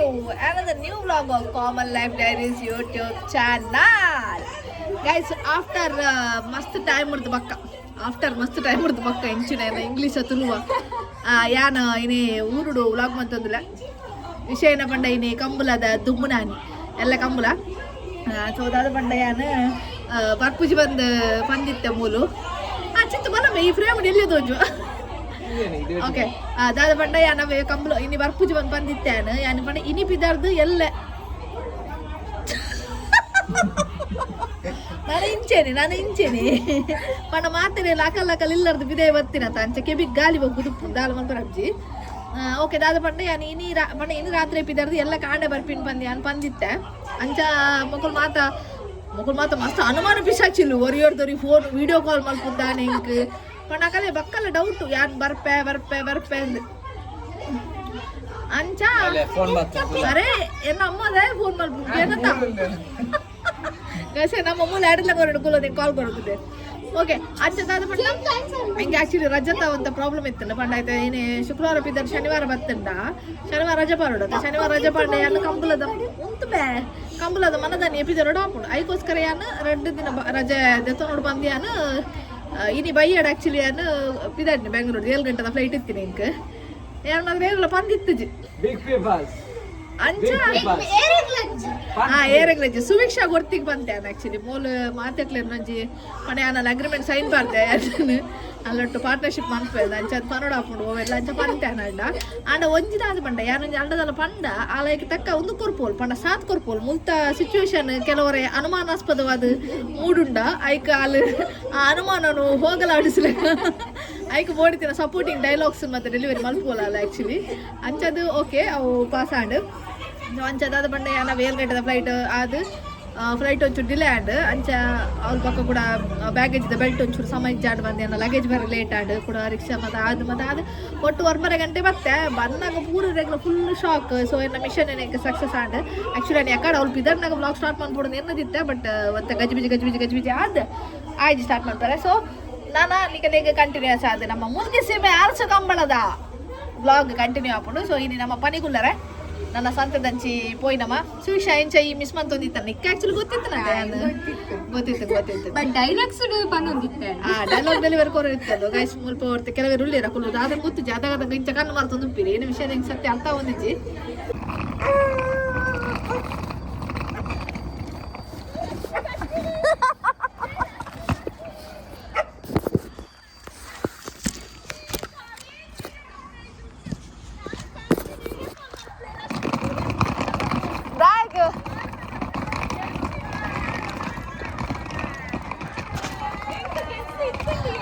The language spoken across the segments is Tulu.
another new vlog of Common Life Diaries YouTube channel. Guys, after ಮಸ್ತ್ ಟೈಮ್ ಉರ್ದು ಬಕ್ಕ, ಆಫ್ಟರ್ ಮಸ್ತ್ ಟೈಮ್ ಉರ್ದು ಬಕ್ಕ ಎಂಚಿನ ಇಂಗ್ಲೀಷ್ ತುಳುವ ಯಾನ ಇನಿ ಊರುಡು ವ್ಲಾಗ್ ಮಂತೊಂದುಲ್ಲ. ವಿಷಯ ಏನ ಪಂಡ, ಇನಿ ಕಂಬುಲದ ದುಮ್ಮುನಾನಿ ಎಲ್ಲ ಕಂಬುಲ. ಸೊ ದಾದ ಪಂಡ, ಯಾನ್ ಬರ್ಪುಜಿ ಬಂದು ಪಂದಿತ್ತೆ ಮೂಲು ಆ ಚಿತ್ತು ಬನ್ನಮ್ಮ ಈ ಫ್ರೇಮ್ ಎಲ್ಲಿ ತೋಜು. ಓಕೆ, ದಾದ ಪಂಡ, ಯಾನ ಕಂಬುಲ ಇನಿ ಬರ್ಪುಜಿ ಬಂದು ಬಂದಿತ್ತೆ. ಯಾನ್ ಯಾನ್ ಪಂಡ ಇನಿ ಪಿದಾರ್ದು ಎಲ್ಲ ನಾನು ಇಂಚೇನೆ, ನಾನು ಇಂಚೇನೆ ಪಂಡ ಮಾತರೆ ಲಕಲ್ ಲಕಲ್ ಇಲ್ಲರ್ದು ಬಿದೆ ಬರ್ತೀನ ಅಂಚ ಕೆಬಿಗ್ ಗಾಲಿ ಹೋಗುದು ದಾಲ ಮನ್ಪರಬ್ಜಿ. ಓಕೆ, ದಾದ ಪಂಡ, ಯಾನ್ ಇನಿ ಪಂಡ ಇನಿ ರಾತ್ರಿ ಪಿದಾರ್ದು ಎಲ್ಲ ಕಾಂಡೆ ಬರ್ಪಿನ್ ಬಂದು ಯಾನ್ ಪಂದಿತ್ತೆ. ಅಂಚ ಮೊಕುಲು ಮಾತ ಮೊಕುಲು ಮಾತ ಮಸ್ತ್ ಅನುಮಾನ ಪಿಶಾಚಿಲ್ಲು. ಒರಿಯೋರ್ದೊರಿ ಫೋನ್ ವಿಡಿಯೋ ಕಾಲ್ ಮಲ್ಪುದ್ದಾನೆ ಇಂಕ್. ಪಂಡ ಅಕಲೆ ಬಕ್ಕಲ ಡೌಟ್, ಯಾನ್ ಬರ್ಪೆ ಬರ್ಪೆ ಬರ್ಪೆ ಅಂದ್. ಅಂಚ ಅರೆ ಎನ್ನ ಅಮ್ಮದೇ ಫೋನ್ ಮಲ್ಪು ಏನಂತ ಗಸೆ ನಮ್ಮ ಮೂಲ ಆಡಲ ಕೊರಡು ಕುಲೋದೆ ಕಾಲ್ ಕೊಡುತ್ತದೆ. ಓಕೆ, ಅಂಚ ದಾದ ಪಂಡ, ಹಿಂಗೆ ಆಕ್ಚುಲಿ ರಜತ ಅಂತ ಪ್ರಾಬ್ಲಮ್ ಇತ್ತು. ಪಂಡ ಆಯ್ತು, ಏನೇ ಶುಕ್ರವಾರ ಬಿದ್ದರೆ ಶನಿವಾರ ಬತ್ತಂಡ, ಶನಿವಾರ ರಜೆ ಪಾಡೋಡ. ಶನಿವಾರ ರಜೆ ಪಾಂಡ ಯಾನ್ ಕಂಬುಲದ ಉಂತು ಬೇ ಕಂಬುಲದ ಮನದಾನಿ ಎಪಿದರೋಡ ಆಪುಂಡು. ಐಕೋಸ್ಕರ ಯಾನ್ 2 ದಿನ ರಜೆ ದೆತ್ತೊನೋಡು ಬಂದು ಯಾನ್ ಇನಿ ಬೈಯಾಡ್ ಆಕ್ಚುಲಿ ಯಾನ್ ಪಿದಾಡ್ನಿ. ಬೆಂಗಳೂರು 7 ಗಂಟೆದ ಫ್ಲೈಟ್ ಇತ್ತೀನಿ ಇಂಕ್. ಯಾನ್ ಮಾತ್ರ ಏರ್ಲ ಪಂದಿತ್ತುಜಿ. Big papers. ಅಂಚ ಹಾ ಏರೆಗ್ಲಜ್ಜಿ ಸುವೀಕ್ಷಾ ಗೊತ್ತಿಗೆ ಬಂತೆ. ಆಕ್ಚುಲಿ ಮೂಲ ಮಾತೆಕ್ಲೆ ನಂಜಿ ಪಣೆ ಆನಲ್ ಅಗ್ರಿಮೆಂಟ್ ಸೈನ್ ಪಾಡ್ದೆ ಅಲ್ಲೊಟ್ಟು ಪಾರ್ಟ್ನರ್ಶಿಪ್ ಮನ್ಪೆ ಅಂಚ ಅದು ಪನೋಡ ಹಾಕೊಂಡು ಓವೆಲ್ಲ ಅಂಚ ಪಂತೆ ಅನಂಡ. ಆಂಡ ಒಂಜಿದಾದ ಪಂಡ, ಯಾನೊಂಜಿ ಅಂಡದಲ್ಲ ಪಂಡ ಆಲಯಕ್ಕೆ ತಕ್ಕ ಒಂದು ಕೊರ್ಪೋಲ್ ಪಂಡ ಸಾತ್ ಕೊರ್ಪೋಲ್. ಮುಲ್ತ ಸಿಚುವೇಶನ್ ಕೆಲವರೆ ಅನುಮಾನಾಸ್ಪದವಾದ ಮೂಡುಂಡ. ಐಕ್ ಆಲ್ ಆ ಅನುಮಾನನು ಹೋಗಲಾಡಿಸ್ಲೆ ಐಕ್ ಬೋಡಿತಿನ ಸಪೋರ್ಟಿಂಗ್ ಡೈಲಾಗ್ಸ್ ಮತ್ತೆ ಡೆಲಿವರಿ ಮಲ್ಪೋಲ ಅಲ್ಲ ಆಕ್ಚುಲಿ. ಅಂಚದು ಓಕೆ, ಅವು ಪಾಸ್ ಆಂಡ್. ಅಂಚ ಅದಾದ ಪಂಡ, ಯಾನ 7 ಗಂಟೆದ ಫ್ಲೈಟ್ ಅದು ಫ್ಲೈಟ್ ಒಂಚೂರು ಡಿಲೇ ಆಂಡ್. ಅಂಚ ಅವ್ರ ಪಕ್ಕ ಕೂಡ ಬ್ಯಾಗೇಜ್ ಬೆಲ್ಟ್ ಒಂಚೂರು ಸಮಯ ಜಾಡ್ ಬಂದೆ. ಲಗೇಜ್ ಬರ ಲೇಟ್ ಆಂಡ್ ಕೂಡ ರಿಕ್ಷಾ ಮತ್ತೆ ಅದು ಮತ್ತೆ ಅದು ಒಟ್ಟು 9.5 ಗಂಟೆ ಬತ್ತೆ. ಬಂದಾಗ ಪೂರ ರೆಗ್ಲ ಫುಲ್ ಶಾಕ್. ಸೊ ಎನ್ನ ಮಿಷನ್ ಏನಕ್ಕೆ ಸಕ್ಸಸ್ ಆಂಡ್. ಆಕ್ಚುಲಿ ನಾನು ಯಾಕಡೆ ಅವ್ಳು ಬಿದರ್ನಾಗ ವ್ಲಾಗ್ ಸ್ಟಾರ್ಟ್ ಮಾಡ್ಬಿಡೋದು ಎನ್ನದಿತ್ತೆ. ಬಟ್ ಮತ್ತೆ ಗಜಿಬಿಜಿ ಗಜಿಬಿಜಿ ಗಜಿಬಿಜಿ ಆದ್ ಆಯ್ತು ಸ್ಟಾರ್ಟ್ ಮಾಡ್ತಾರೆ. ಸೊ ನಾನು ನಿಕಲೆಗ್ ಕಂಟಿನ್ಯೂಸ್ ಆದ ನಮ್ಮ ಮುಲ್ಕಿ ಸೀಮೆ ಆರ್ಸ ಕಂಬಳದ ವ್ಲಾಗ್ ಕಂಟಿನ್ಯೂ ಆಪುಂಡು. ಸೊ ಇನಿ ನಮ್ಮ ಪನಿಗುಲ್ಲರೆ ನನ್ನ ಸಂತದಂಚಿ ಪೋಯಿನಮ್ಮ. ಸುವಿಷಾ, ಎಂಚ ಈ ಮಿಸ್ ಮಂತೊಂದಿತ್ತ ನಿಕ್ಕ? ಆಕ್ಚುಲಿ ಗೊತ್ತಿತ್ತು ನನಗೆ, ಗೊತ್ತಿತ್ತು ಗೊತ್ತಿತ್ತು. ಬಟ್ ಡೈಲಾಗ್ಸ್ ಬಂದೊಂದಿತ್ತೆ. ಆ ಡೈಲಾಗ್ ಡೆಲಿವರಿ ಕೊರ ಇತ್ತದು ಗೈಸ್. ಮುಲ್ಪ ಹೊರ್ತು ಕೆಲವರು ಉಳ್ಳೇರ ಕುಲ್ಲು ಅದನ್ನ ಗೊತ್ತು ಜಾದಾಗ ಇಂಚ ಕಣ್ಣು ಮರ್ತೊಂದು ಉಪ್ಪಿರಿ. ಏನು ವಿಷಯ ನಿಂಗೆ ಸತ್ಯ ಅರ್ಥ ಒಂದಿಜ್ಜಿ. Bag.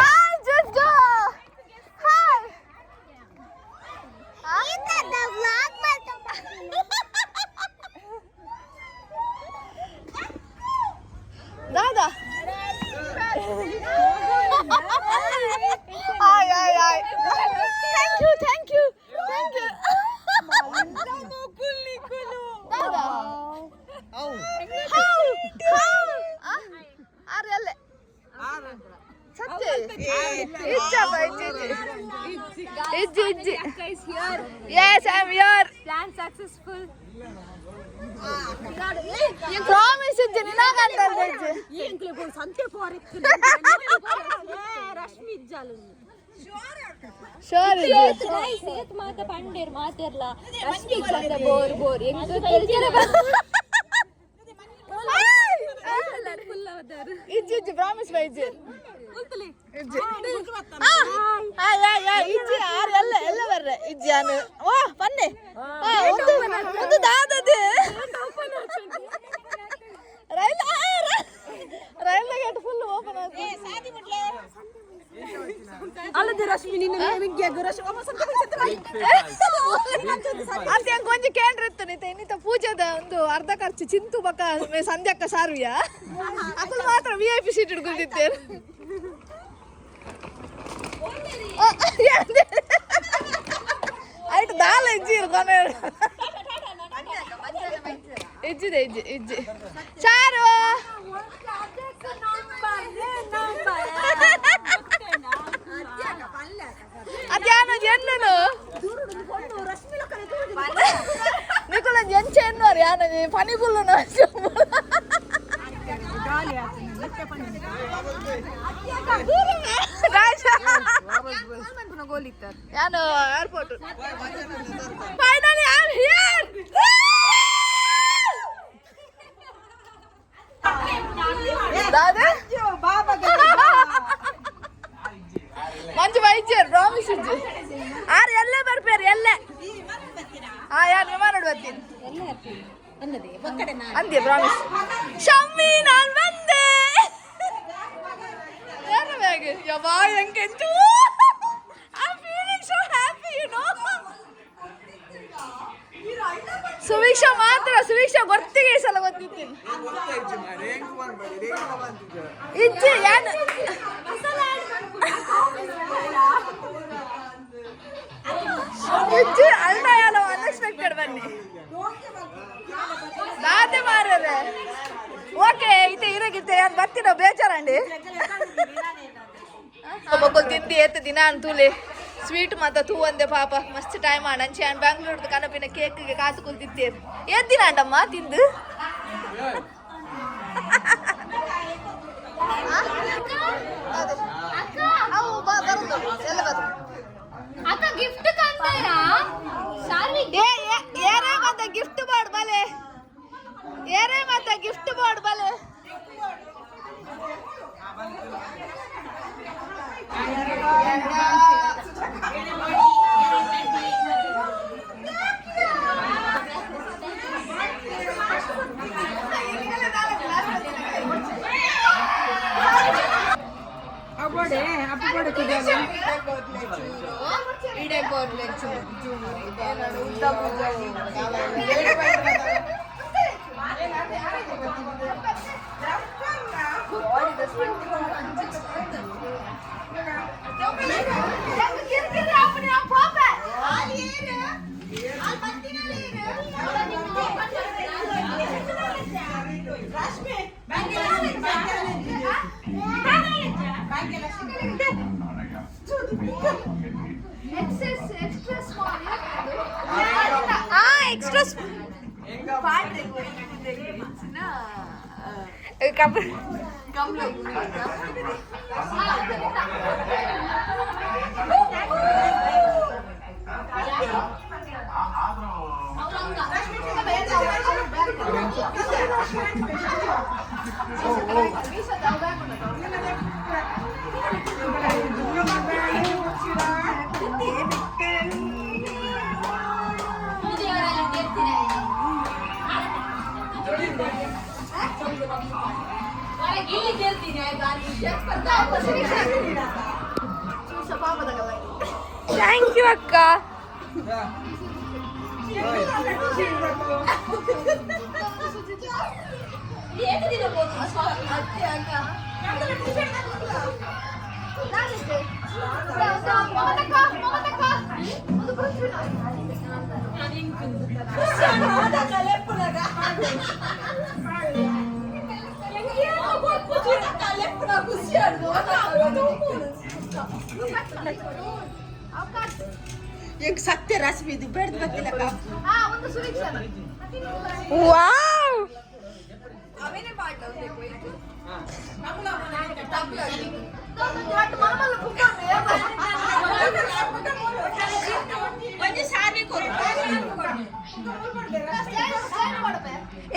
Hi, just go. Hi. Dada. Hi, hi, hi. Thank you, thank you, thank you. Dada. How? How? Ah? ಆರು ಅಲ್ಲೇ ಸತ್ಯ ಇಜ್ಜಪ್ಪ, ಇಜ್ಜಿ ಇಜ್ಜಿ ಇಜ್ಜಿ ಇಜ್ಜಿ. Yes, I am here. Plan successful. Promise ಇಜ್ಜಿ ನಿನಾಗಂತ ಇಜ್ಜಿ. ರಶ್ಮಿ ಇಜ್ಜಾಲು. ಶೋರ್. ಸೇತ್ ಮಾತ ಪಂಡೇರ್ ಮಾತೆರ್ಲ ರಶ್ಮಿ ಇಜ್ಜಾಂದ ಬೋರ್ ಬೋರ್ ಎಂಕ್ ಫುಲ್ ಅವದಾರು. ಇಜ್ಜಿ ಇಜ್ಜಿ, ಪ್ರಾಮಿಸ್ ಬೈ, ಇಜ್ಜಿ ಇಜ್ಜಿ. Hi hi hi. ಇಜ್ಜಿ ಆರು ಎಲ್ಲ ಎಲ್ಲ ಬರ್ರೆ ಇಜ್ಜಿ ಅನು ವಾ ಬನ್ನಿ. ಒಂದು ಒಂದು ದಾದದು rail rail gate full open. ಅಲ್ಲದೆ ರಶ್ಮಿ ನಿನ್ನ ಅತ್ತೆ ಅಂಕ ಒಂಜಿ ಕೇಂದ್ರ ಇತ್ತು ನಿತ ಇನ್ನಿತ ಪೂಜೆದ ಒಂದು ಅರ್ಧ ಖರ್ಚು ಚಿಂತು ಬಕ್ಕ ಸಂಧ್ಯಕ್ಕ ಸಾರುಯ. ಅಕುಲು ಮಾತ್ರ ವಿಐಪಿ ಸೀಟ್ ಹಿಡ್ಕೊಂಡಿದ್ದೇನೆ. ಆಯ್ತು, ದಾಲ ಇಜ್ಜಿ ಇರ್ಕೊನೆ ಇಜ್ಜಿದೆ ಇಜ್ಜಿ ಇಜ್ಜಿ ಚಾರು. ಅದ್ಯಾನ ಎಲ್ಲನು ನಿಕುಲ. ಪನಿಗುಲ್ಲು. ಯಾನು airport. Finally I am here. ದಾದಾ, ಮಂಜು ಬೈಚೇರ್, ಪ್ರಾಮಿಸ್ ಇಜ್ಜಿ. ಆರ್ ಎಲ್ಲೇ ಬರ್ಪೇರು ಎಲ್ಲೇ. ಹಾ, ಯಾರು ವಿಮಾನ ಬರ್ತೀನಿ ಅಂದೆ. ಪ್ರಾಮಿಸ್ ಶಮ್ಮಿ, ನಾನು ಬಂದೆ. ಯಾರ ಬ್ಯಾಗ್ ಯವಾ ಹೆಂಗೆ? I feeling so happy. Suviksha ಮಾತ್ರ, ಸುವೀಕ್ಷಾ ಗೊತ್ತಿಗೆ ಈ ಸಲ ಗೊತ್ತಿತ್ತೀನಿ. ಇಜ್ಜಿ ಯಾನು ಇಜ್ಜಿ ಅಣ್ಣ, ಯಾರೋ ಅನ್ಎಕ್ಸ್ಪೆಕ್ಟೆಡ್. ಬನ್ನಿ ದಾದೆ ಮಾರರೆ. ಓಕೆ, ಇತ್ತೆ ಇರಗಿತ್ತೆ ಯಾರು ಬರ್ತೀರ ಬೇಜಾರಂಡಿ. ಮಕ್ಕಳು ತಿಂದು ಏತ್ ದಿನ ಅಂತೂಲೆ ಸ್ವೀಟ್ ಮಾತ ತೂ ಒಂದೆ ಪಾಪ ಮಸ್ತ್ ಟೈಮ್ ಆಂಡ್. ಅಂಚೆ ಆಂಡ್ ಬ್ಯಾಂಗ್ಳೂರ್ದ ಕನಪಿನ ಕೇಕ್ಗೆ ಕಾಸು ಕೊಲ್ತಿತ್ತೇರು. ಏತ್ ದಿನ ಆಂಡಮ್ಮ ತಿಂದು? ಅವು ಬರುದು ಎಲ್ಲ ಬರು. ಅಕ್ಕ, ಗಿಫ್ಟ್ ಕಂತಾರಾ ಶಾರ್ವಿಕ್? ಏ ಏ, ಏರೇ ಮತ್ತ ಗಿಫ್ಟ್ ಬೋರ್ಡ್ ಬಲೆ, ಏರೇ ಮತ್ತ ಗಿಫ್ಟ್ ಬೋರ್ಡ್ ಬಲೆ. Extra small. ಆ ಎಕ್ಸ್ಟ್ರಾ ಕಪ್. Thank you ಅಕ್ಕ. ಎಂಕ್ ಸತ್ಯ ರಶ್ಮಿ ಇದು ಬೆಡ್ದು ಬರ್ತಿಲ್ಲಕ್ಕ. ವಾವ್. ಒಂಜಿ ಸಾರ್ವಿ ಕೊರು.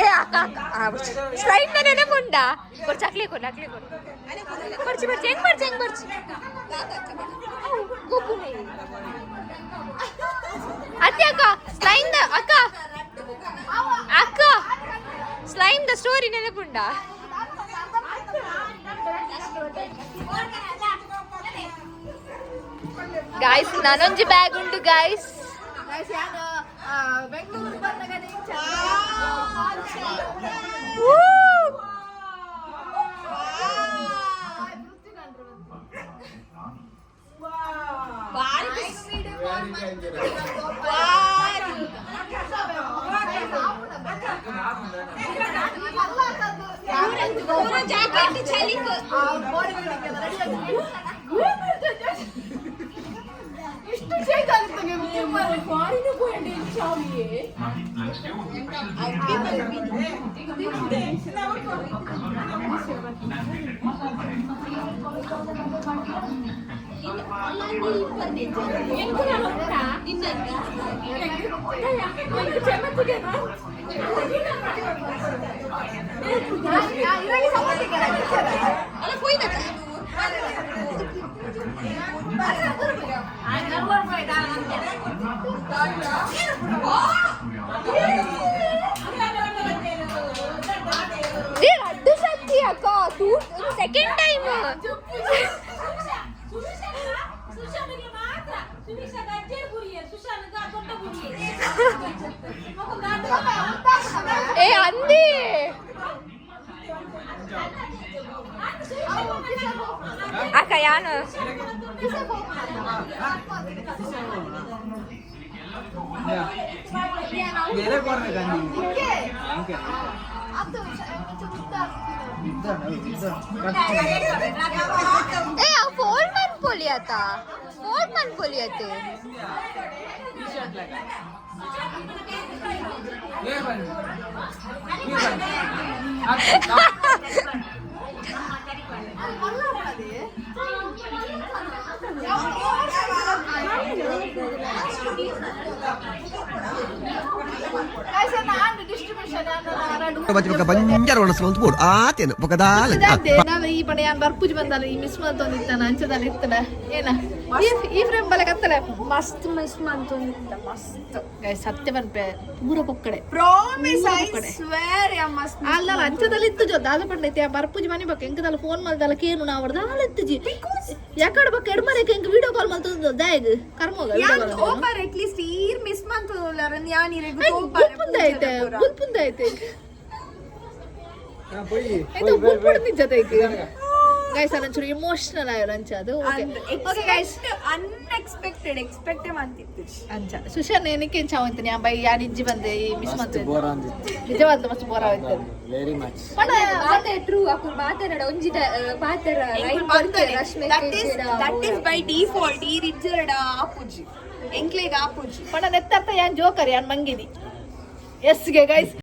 ಏ ಅಕ್ಕ, ಅಕ್ಕ, ಸ್ಲೈಡ್ ನೆನಪುಂಡ. ಕೊರ್ಚಿ, ಅಕ್ಲೆ ಕೊಡು, ಅಕ್ಲೆ ಕೊಡು. ಬರ್ಚಿ ಬರ್ಚಿ, ಹೆಂಗ್ ಬರ್ಚಿ, ಹೆಂಗ್ ಬರ್ಚಿ? ಗೊಬ್ಬುನೆ ಅತ್ತೆ. ಅಕ್ಕ, ಸ್ಲೈಮ್ the, ಅಕ್ಕ ಅಕ್ಕ, ಸ್ಲೈಮ್ the story ನೆನಪುಂಡ? ಗಾಯ್ಸ್, ನಾನೊಂಜಿ ಬ್ಯಾಗ್ ಉಂಡು ಗಾಯ್ಸ್. ಬೆಂಗಳೂರು ಬಂದಾಗ. ಜಾಕೆಟ್ ಚಲಿಕ್. ಇಷ್ಟು ಚೇಂಜ್ ಆಗುತ್ತೆ. ರಡ್ಡು ಸತಿ ಅಕ್ಕ, ತೂ ಸೆಕೆಂಡ್ ಟೈಮ್. ಏ ಅಂದಿ. ಅಕ್ಕ ಯಾನು. ಏ, ಫೋಲ್ಡ್ ಮನ್ಪೊಲಿ ಆತ, ಫೋಲ್ಡ್ ಮನ್ಪೊಲಿ ಆತೆ. ಬಂಜಾರ ಒಣಸ್ಕೊಂತ ಬೋಡು ಆತೇನು ಪೊಕದಾಲ. ನಾನು ಈ ಪಣ ಯಾನ್ ಬರ್ಪುಜಿ ಬಂದಲ್ಲ, ಈ ಮಿಸ್ ಮಂತೊಂದಿತ್ತಾನ ಅಂಚದಲ್ಲಿ ಇತ್ತನ ಏನ ಈ ಫ್ರೇಮ್ ಬಲೆ ಕತ್ತಲೆ. ಮಸ್ತ್ ಮಿಸ್ ಮಂತೊಂದಿತ್ತ ಮಸ್ತ್. ಗೈಸ್, ಸತ್ಯ ಪನ್ಪೆ, ಪೂರ ಪೊಕ್ಕಡೆ. ಪ್ರಾಮಿಸ್, I swear, ಯಾ ಮಸ್ತ್. ಅಲ್ಲ, ಅಂಚದಲ್ಲಿ ಇತ್ತು ಜೊ ದಾದ ಪಂಡೈತೆ. ಬರ್ಪುಜಿ ಮನೆ ಬಕ್ಕ ಎಂಕದಲ್ಲ ಫೋನ್ ಮಲ್ದಲ್ಲ ಕೇನು ನಾವು ದಾಲ ಇತ್ತುಜಿ. ಯಾಕಡೆ ಬಕ್ಕ ಎಡ್ಮರೆಕ್ ಎಂಕ್ ವಿಡಿಯೋ ಕಾಲ್ ಮಲ್ತದ ದಾಯಗ್ ಕರ್ಮೋಗ. ಯಾನ್ ಓಪರ್ ಅಟ್ ಲೀಸ್ಟ್ ಈರ್ ಮಿಸ್ ಮಂತೊಂದುಲ್ಲಾರ ಯಾನ್ ಇರೆಗ್ ತೋಪಾರೆ. ಗುಲ್ಪುಂದ ಐತೆ, ಗುಲ್ಪುಂದ ಐತೆ. ಆಯ್ತು, ಗುಲ್ಪುಂದ ನಿಜ ಐತೆ ಗೈಸ್. ಒಂಚೂರು ಎಮೋಷನಲ್ ಆಯ್ರು ಅಂಚ ಅದು. Okay okay guys. Unexpected, expect ಮಂತಿತ್ತು. ಅಂಚ ಸುಶಾನ್ ಏನಕ್ಕೆ ಚಾವಂತೀನಿ ಯಾ ಬೈ ಯಾನ್ ಇಜ್ಜಿ ಬಂದೆ ಈ ಮಿಸ್ ಮಂತ ನಿಜವಾದ ಮಸ್ತ್ ಬೋರ್ ಆಯ್ತು. Very much. ಮಾತೆ ಟ್ರೂ, ಅಕುಲ್ ಮಾತನಾಡ ಒಂಜಿ ಪಾತೆರ line Rashmi. That is by default. ಈ ರಿಜ್ಜರಡ ಆಪುಜಿ, ಎಂಕ್ಲೆಗ್ ಆಪುಜಿ. ಪಣ ನೆತ್ತರ್ಥ ಯಾನ್ ಜೋಕರ್, ಯಾನ್ ಮಂಗಿದಿ ಎಸ್ ಗೆ ಗೈಸ್.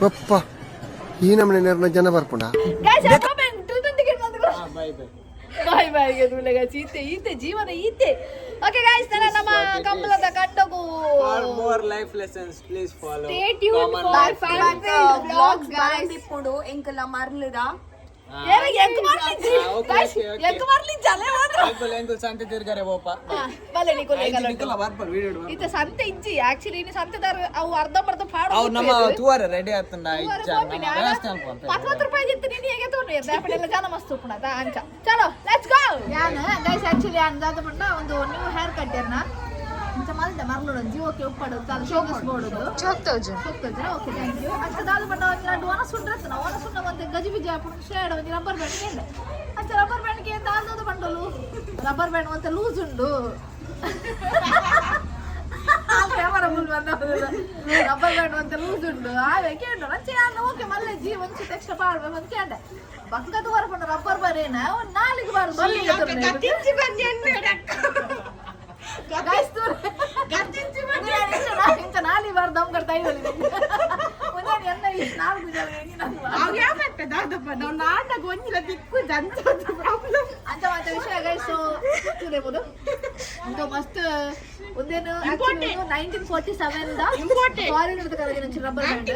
ಬಪ್ಪ, ಈ ನಮ್ಮನೆ ನೇರ್ನ ಜನ ಬರ್ಪುಂಡ. ಗೈಸ್, ಟೂ ಟಿಕೆಟ್ ಬಂದು. Bye bye. ಬಾಯ್ ಬಾಯ್ ಗೆ ಗೈಸ್. ಈತೆ ಈತೆ ಜೀವನ ಈತೆ. ಓಕೆ ಗೈಸ್, ನನ್ನ ನಮ್ಮ ಕಂಬಳದ ಕಂಡಗು. For more life lessons, please follow. Stay tuned for fun vlogs ಬರಂದಿಪ್ಪುಂಡು ಎಂಕಲ ಮರ್ಲುದ. ಎಂಕ್ ಮಾಡ್ಲಿಜ್ಜಿ. Okay, guys, okay, okay. ಎಂಕ್ ಮಾಡ್ಲಿಜ್ಜಿ ಅಲ್ಲೇ ಮಾತ್ರ. ಎಂಕುಲ್ ಎಂಕುಲ್ ಸಂತೆ ತಿರ್ಗಾರೆ ಬೋಪ. ಬಲೆ ನಿಕೋಲೆ. ನಿಕುಲ ಬರ್ಪರ್ ವಿಡಿಯೋ. ಈತ ಸಂತೆ ಇಜ್ಜಿ ಆಕ್ಚುಲಿ. ಇನ್ನು ಸಂತೆದಾರ ಅವು ಅರ್ಧಂಬರ್ಧ ಪಾಡು. ಅವು ನಮ್ಮ ತೂವರೆ ರೆಡಿ ಆತಂಡ ಇಜ್ಜ ನಮ್ಮ ವ್ಯವಸ್ಥೆ ಅನ್ಕೊಂತ. 10 ರೂಪಾಯಿ ಇತ್ತು ನೀನು ಹೇಗೆ ತೋನು ಇರ್ದೆ ಜನ ಮಸ್ತ್ ಉಪ್ಪುಣದ ಅಂಚ. ಚಲೋ, let's go. ಯಾನ್ ಗೈಸ್, ಆಕ್ಚುಲಿ ಅಂದಾದ ಪಂಡ ಒಂದು ನ್ಯೂ ಹೇರ್ ಕಟ್ ಎರ್ನ ಇಂಚ ಮಲ್ದೆ ಮರ್ಲುಡು ಜೀವಕ್ಕೆ ಉಪ್ಪಡು ತಲೆ ಶೋಕಸ್ ಬೋಡುದು. ಚೋಕ್ತೋಜು. ಹೋಗ್ತದೆ. Okay, thank you. ಅಂಚ ದಾದ ಪಂಡ ಒಂಜಿ ರಡ್ಡ್ ಒನಸ್ ಉಂಡ್ರತ್ತನ ಒನಸ್ ಉಂಡ ಒಂತೆ ಗಜಿ ಬಿಜಿ ಆಪುಂಡು ಶೇಡ್ ಒಂಜಿ ರಬ್ಬರ್ ಬ್ಯಾಂಡ್ ಕೇಂಡೆ. ಅಂಚ ರಬ್ಬರ್ ಬ್ಯಾಂಡ್ ಕೇಂದ ದಾದ ಪಂಡಲು ರಬ್ಬರ್ ಬ್ಯಾಂಡ್ ಒಂತೆ ಲೂಸ್ ಉಂಡು. ಕ್ಯಾಮರಾ ಫುಲ್ ಬಂದ. ರಬ್ಬರ್ ಬ್ಯಾಂಡ್ ಒಂತೆ ಲೂಸ್ ಉಂಡು ಆವೆ ಕೇಂಡು. ಅಂಚ ಯಾನ್ ಓಕೆ ಮಲ್ಲೆ ಜೀ ಒಂಚಿ ತಕ್ಷಣ ಪಾಡ್ವೆ ಬಂದು ಕೇಂಡೆ. ಬಕ್ಕದ ವರಪಂಡ ರಬ್ಬರ್ ಬರೇನ ಒಂದ್ ನಾಲಿಗೆ ಬಾರು ಬಲ್ಲಿ. ಗತಿಂಚಿ ಬಂದಿ ಅನ್ಬೇಡಕ್ಕ. ಗೈಸ್, ಗತಿಂಚಿ ಬಂದಿ. ಇಂಚ ನಾಲಿ ಬಾರು ದಮ್ ಕಟ್ತಾ ಇದ್ದೀನಿ ಒಂದೇ ಎನ್ನ ಈ ನಾಲ್ಕು ಜನ. ಅವು ಯಾವ ದಾದಪ್ಪ ನಾವು ನಾಟಕ ಒಂಜಿಲ ದಿಕ್ಕು ಅಂಚ ಪ್ರಾಬ್ಲಮ್. ಅಂತ ಮಾತ ವಿಷಯ ಗೈಸ್. ತಿಳಿಬೋದು ಅಂತ ಮಸ್ತ್ ಒಂದೇನು 1947 the foreign rubber band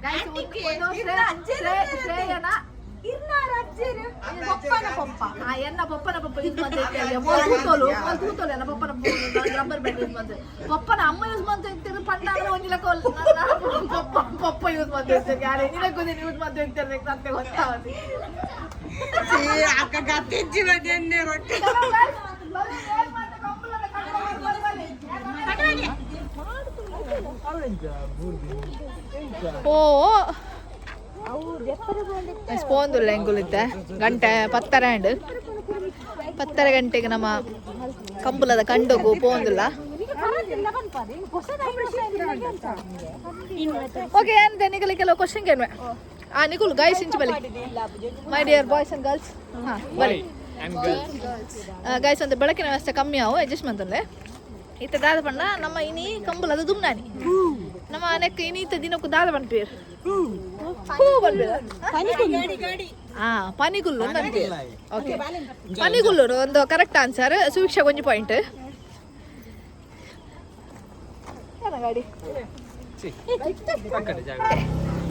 guys. ಶ್ರೇಯನ ಪಪ್ಪನ ಪಪ್ಪ. ಆ ಎನ್ನ ಪಪ್ಪನ ಪಪ್ಪ ಯೂಸ್ ಮಾಡ್ತಾ ಮೋಲ್ ತೂತೋಲು ಮೋಲ್ ತೂತೋಲು ಎನ್ನ ಪಪ್ಪನ ರಬ್ಬರ್ ಬ್ಯಾಂಡ್ ಯೂಸ್ ಮಾಡ್ತಾರೆ. ಪಪ್ಪನ ಅಮ್ಮ ಯೂಸ್ ಮಾಡ್ತಾ ಇರ್ತಾರೆ. ಪಂಡ ಅಂದ್ರೆ ಒಂದಿಲ್ಲ ಪಪ್ಪ ಪಪ್ಪ ಯೂಸ್ ಮಾಡ್ತಾ ಇರ್ತಾರೆ. ಯಾರು ನಿನಗೆ ಯೂಸ್ ಮಾಡ್ತಾ ಇರ್ತಾರೆ ಅಂತ ಗೊತ್ತಾವತಿ. ಅಕ್ಕ ಗತಿಂಚಿ ಬಂದಿ ಎಣ್ಣೆ ರೊಟ್ಟಿ. ಓ ಸ್ಪೋಂದುಲ್ಲ ಎಂಕುಲಿತ್ತೆ ಗಂಟೆ ಪತ್ತರ ಆಂಡ್ ಪತ್ತರ ಗಂಟೆಗೆ ನಮ್ಮ ಕಂಬುಲದ ಕಂಡಗು ಪೋಂದುಲ್ಲ. ಓಕೆ, ಅಂತ ನಿಕಲಿ ಕೆಲವು ಕ್ವಶನ್ ಕೇಳುವೆ. ಆ ನಿಕುಲ್ ಗೈಸ್ ಇಂಚು ಬಲಿ, my dear boys and girls. ಹಾಂ, ಬಲಿ ಗೈಸ್. ಅಂತ ಬೆಳಕಿನ ವ್ಯವಸ್ಥೆ ಕಮ್ಮಿ ಆವು, ಅಡ್ಜಸ್ಟ್ ಮಂತಂದೆ. ಇತ್ತ ದಾದ ಪಂಡ ನಮ್ಮ ಇನಿ ಕಂಬುಲದ ದುಮ್ನಾನಿ. ನಮ್ಮ ನೆಕ್ ಇನಿ ಇತ್ತ ದಿನಕ್ಕೂ ದಾದ ಪನ್ಪೇರ್? ಹೂ ಪನ್ಪೇರ್. ಹಾ, ಪನಿಗುಲ್ಲು ಪನ್ಪೇರ್. ಓಕೆ, ಪನಿಗುಲ್ಲು ಒಂದು ಕರೆಕ್ಟ್ ಆನ್ಸರ್. ಸುವೀಕ್ಷಾ ಒಂಜಿ ಪಾಯಿಂಟ್. ಗಾಡಿ.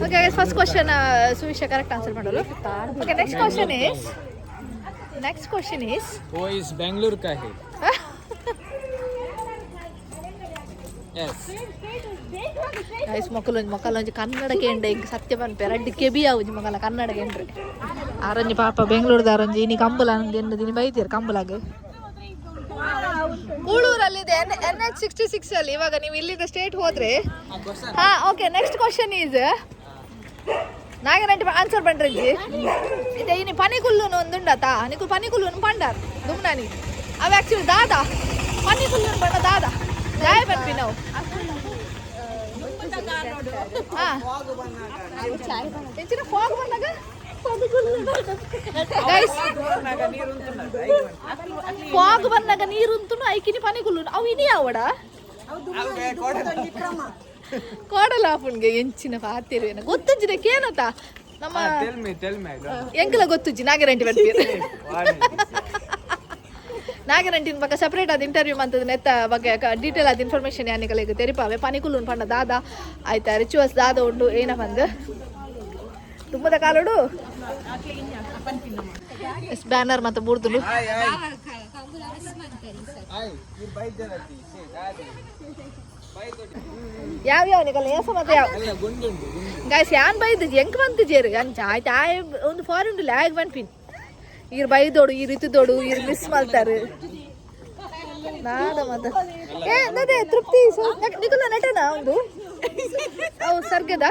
Okay, first question Suveeksha correct answer ಮಾಡಲು. Okay, next question is वो इस बेंगलुरु का है. ಎಸ್. ಗೈಸ್, ಮೊಕ್ಕಲೊಂಜಿ ಮೊಕ್ಕಲೊಂಜಿ ಕನ್ನಡ ಕೇಂದ್ರ ಇಂಕ್ ಸತ್ಯ ಪನ್ಪೆ, ರಡ್ಡ್ ಕೆಬಿ ಆವುಜಿ ಮೊಕಲ ಕನ್ನಡ ಕೇಂದ್ರ. ಆರಂಜಿ ಪಾಪ ಬೆಂಗಳೂರದ ಆರಂಜಿ ಇನಿ ಕಂಬುಲ ಎಂದು ದಿನ ಬೈತೀರ ಕಂಬುಲಾಗ. ಕೂಳೂರಲ್ಲಿದೆ, ಎನ್ ಎಚ್ 66 ಅಲ್ಲಿ. ಇವಾಗ ನೀವು ಇಲ್ಲಿಂದ ಸ್ಟೇಟ್ ಹೋದ್ರೆ. ಹಾ, ಓಕೆ, ನೆಕ್ಸ್ಟ್ ಕ್ವಶನ್ is ನಾಗನಂಟಿ answer ಪಂಡ್ರಂಜಿ ಇದೆ. ಇನಿ ಪನಿಕುಲ್ಲುನು ಒಂದುಂಡತಾ? ನಿಕು ಪನಿಕುಲ್ಲುನು ಪಂಡಾರ್ ದುಮ್ನಾನಿ. ಅವ ಆಕ್ಚುಲಿ ದಾದಾ ಪನಿಕುಲ್ಲುನು ಪಂಡ? ದಾದಾ ದಾಯ ಪನ್ಪಿ ನಾವು? ಹಾ, ಎಂಚಿನ ಫಾಗ್ ಬಂದಾಗ ಗೈಸ್, ಫಾಗ್ ಬಂದಾಗ ನೀರುಂತುನು ಐಕಿನಿ ಪನಿಕುಲ್ಲು. ಅವು ಇನಿ ಆವಡ ಕೋಡಲ ಆಪುಣ್ಗೆ ಎಂಚಿನ ಪಾತಿರುವೇನ ಗೊತ್ತುಜ್ಜಿನ ಕೇನತ ನಮ್ಮ. Tell me, tell me. ಎಂಕಲ ಗೊತ್ತುಜ್ಜಿ. ನಾಗರಂಟಿ ಬರ್ತೀರಿ. ನಾಗರಂಟಿನ ಪಕ್ಕ ಸಪ್ರೇಟ್ ಆದ ಇಂಟರ್ವ್ಯೂ ಮಂತದ ನೆತ್ತ ಬಗ್ಗೆ ಡೀಟೇಲ್ ಆದ ಇನ್ಫಾರ್ಮೇಶನ್ ಯಾನಿಕಲಿಗೆ ತೆರಿಪಾವೆ. ಪನಿಕುಲ್ಲುನ್ ಪಂಡ ದಾದ ಆಯ್ತಾ, ರಿಚುವಲ್ಸ್ ದಾದ ಉಂಡು, ಏನ ಬಂದು ತುಂಬದ ಕಾಲೋಡು ಬ್ಯಾನರ್ ಮತ್ತೆ ಬೂರ್ದುಲು. ಹಾಯ್ ಹಾಯ್, ಈ ಬೈದರತಿ ಸೇ ದಾದಿ. ಯಾವ ಯಾವ ನಿಕಲ್ ಏಸ ಮತ್ತೆ ಯಾವ? ಅಲ್ಲ, ಗುಂಡುಂಡು ಗುಂಡು. ಗಾಯ್ಸ್, ಯಾನ್ ಬೈದು ಎಂಕ್ ಬಂತು ಅಂಚ ಆಯ್ತು. ಆಯ್ ಒಂದು ಫಾರಿನ್ ಲ್ಯಾಗ್ ಪನ್ಪಿನ್. ಈರ್ ಬೈದೋಡು, ಈ ಋತುದೋಡು, ಈರ್ ಮಿಸ್ ಮಲ್ತಾರೆ ನಾದ ಮತ್ತ. ಏ ಅದೇ ತೃಪ್ತಿ ನಿಕುಲ ನಟನಾ ಒಂದು ಅವು ಸರ್ಗದ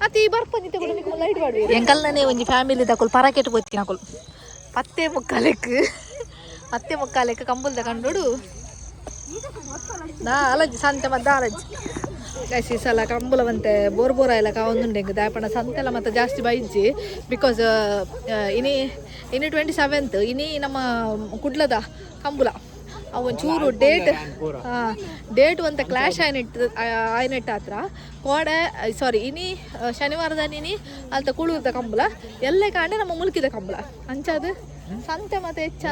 ಅತಿ ಬರ್ಪಂದಿತ್ತೆ ಕೂಡ ನಿಕುಲ ಲೈಟ್ ಬಾಡು. ಎಂಕಲ್ನೇ ಒಂಜಿ ಫ್ಯಾಮಿಲಿ ದಕುಲ್ ಪರಕೆಟ್ ಪೋತಿನ ಅಕುಲು. ಪತ್ತೆ ಮುಕ್ಕಾಲೆಕ್ ಪತ್ತೆ ಮುಕ್ಕಾಲೆಕ್ ಕಂಬುಲ್ದ ಕಂಡೋಡು ನಾ ಅಲಜ್ಜಿ ಸಂತೆ ಮತ್ತ ಅಲಜ್ಜಿ. ಗೈಸ್, ಈ ಸಲ ಕಂಬುಲ ಬಂತೆ ಬೋರ್ ಬೋರ್ ಆಯ್ಲ ಕಾವೊಂದುಂಡು ಎಂಕ್. ದಾಯಪಂಡ ಸಂತೆಲ ಮತ್ತೆ ಜಾಸ್ತಿ ಬೈಜ್ಜಿ, because ಇನಿ ಇನಿ 27th ಇನಿ ನಮ್ಮ ಕುಡ್ಲದ ಕಂಬುಲ. ಅವು ಒಂಚೂರು ಡೇಟ್ ಡೇಟ್ ಒಂತ ಕ್ಲಾಶ್ ಆಯ್ನೆಟ್ ಆಯ್ನೆಟ್ ಹತ್ರ ಕೋಡೆ, ಸಾರಿ, ಇನಿ ಶನಿವಾರದ ಇನಿ ಅಲ್ತ ಕೂಳೂರ್ದ ಕಂಬುಲ, ಎಲ್ಲೆ ಕಾಂಡೆ ನಮ್ಮ ಮುಲ್ಕಿದ ಕಂಬುಲ. ಅಂಚಾದ ಸಂತೆ ಮತ್ತೆ ಹೆಚ್ಚ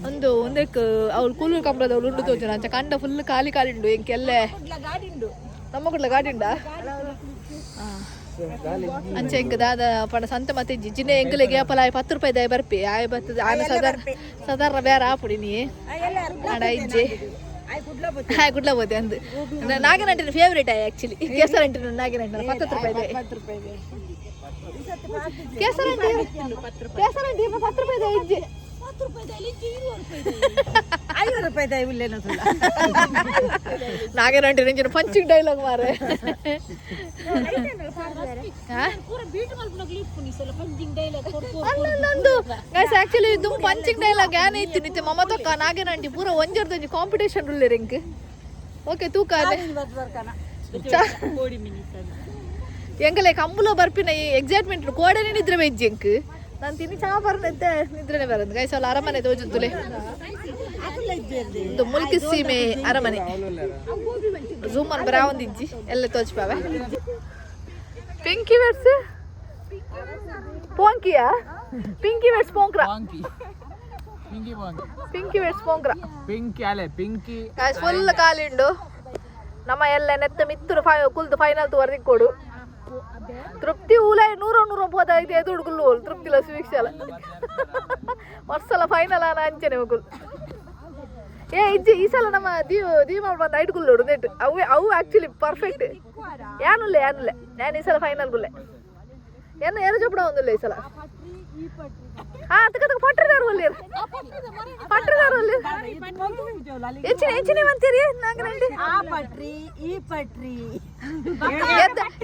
ಒಂದು ಒಂದಕ್ಕೆ ಅವಳು ಕೂಳೂರು ಕಂಬಳದವಳು ಉಂಡು ತೋಜುನ. ಅಂಚ ಕಂಡ ಫುಲ್ ಖಾಲಿ ಖಾಲಿ ಉಂಡು ಎಂಕ್. ಎಲ್ಲೆ ನಮ್ಮ ಕುಡ್ಲ ಗಾಡಿ ಉಂಡಾ? ಅಂಚ ಎಂಕ್ ದಾದ ಪಂಡ ಸಂತೆ ಮತ್ತೆ ಜಿಜಿನೆ ಎಂಕಲೆಗೆ ಏಪಲ ಆಯ್ 10 ರೂಪಾಯಿ ದಾಯ ಬರ್ಪಿ. ಆಯ್ ಬತ್ತದ ಆನ ಸಾಧಾರಣ ಸಾಧಾರಣ ಬೇರೆ ಆಪುಡಿ ನೀ ಆಡ ಇಜ್ಜೆ. ಹಾಯ್ ಕುಡ್ಲ ಬೋತೆ ಅಂದು ನಾಗನಂಟಿನ ಫೇವ್ರೇಟ್ ಆಯ್. ಆಕ್ಚುಲಿ ಕೇಸರಂಟಿನ ನಾಗನಂಟಿನ 10 ರೂಪಾಯಿ. ಕೇಸರಂಟಿ ಕೇಸರಂಟಿ 10 ರೂಪಾಯಿ ಇಜ್ಜೆ. 50 ರೂಪಾಯಿ ಉಲ್ಲೇನ. ನಾಗನಂಟಿನ ಇಂಚಿನ ಪಂಚಿಂಗ್ ಡೈಲಾಗ್ ಮಾರೆ. ಹಾ? ಅಂದು ಗೈಸ್, ಆಕ್ಚುಲಿ ಇದು ಪಂಚಿಂಗ್ ಡೈಲಾಗ್ ಯಾನ ಇತ್ತು ನಿತ್ತೆ ಮಮತಕ್ಕ ನಾಗೇನಂಟಿ ಪೂರ ಒಂಜರ್ದೊಂಜಿ ಕಾಂಪಿಟೇಷನ್ ಉಲ್ಲೇರ್ ಎಂಕ್. ಓಕೆ, ತೂಕ ಎಂಕಲೆ ಕಂಬುಲ ಬರ್ಪಿನ ಈ ಎಕ್ಸೈಟ್ಮೆಂಟ್ ಕೋಡನೆ ನಿದ್ರೆ ಬೆಜ್ಜಿ ಎಂಕ್. ನಾನು ತಿನ್ನಿ ಚಾ ಬರ್ನತ್ತೆ ನಿದ್ರೆನೆ ಬರಂದು. ಗೈಸ್, ಅಲ್ಲ ಅರಮನೆ ತೋಜುತ್ತುಲೆ. ಇದು ಮುಲ್ಕಿ ಸೀಮೆ ಅರಮನೆ. ಝೂಮ್ ಅನ್ ಬರ ಒಂದಿಜ್ಜಿ, ಎಲ್ಲ ತೋಚ್ಪಾವೆ. Pinki vets ಪೋಂಕಿಯಾ? Pinki vets ಪೋಂಕ್ರ. ಪಾಂಕಿ Pinki ಪಾಂಕಿ. Pinki vets ಪೋಂಕ್ರ. Pinki ಅಲೆ ಪಿಂಕಿ. Guys, full ಕಾಲಿಂಡು. ನಮ್ಮ ಎಲ್ಲ ನೆತ್ತ ಮಿತ್ತರು ಫೈ ಕುಲ್ದು ಫೈನಲ್ ತುವರ್ದಿ ಕೊಡು. ತೃಪ್ತಿ ಊಲ ನೂರ ನೂರ ಪೋದ ಇದೆ ಎದುರು ತೃಪ್ತಿಲ ಸುವೀಕ್ಷಲ ವರ್ಷಲ ಫೈನಲ್ ಆನ ಅಂಚನೆ ಮಗುಲ್. ಏ ಇಜ್ಜಿ, ಈ ಸಲ ನಮ್ಮ ದೀವ್ ದೀವ ಬಂದು ಐಟ್ ಗುಲ್ಲೋಡು ನೆಟ್ ಅವು ಅವು ಆಕ್ಚುಲಿ ಪರ್ಫೆಕ್ಟ್. ಯಾನುಲ್ಲ ಯಾನುಲ್ಲ, ನಾನು ಈ ಸಲ ಫೈನಲ್ ಗುಲ್ಲೆ. ಏನ ಏರು ಜೋಪಡ ಒಂದಿಲ್ಲ ಈ ಸಲ. ಹಾ, ಅದಕ್ಕೆ ಅದಕ್ಕೆ ಪಟ್ರಿದಾರ ಒಲ್ಲಿ ಪಟ್ರಿದಾರ ಒಲ್ಲಿ. ಹೆಚ್ಚಿನ ಹೆಚ್ಚಿನ ಅಂತೀರಿ ನಾಗರಂಡಿ. ಆ ಪಟ್ರಿ ಈ ಪಟ್ರಿ.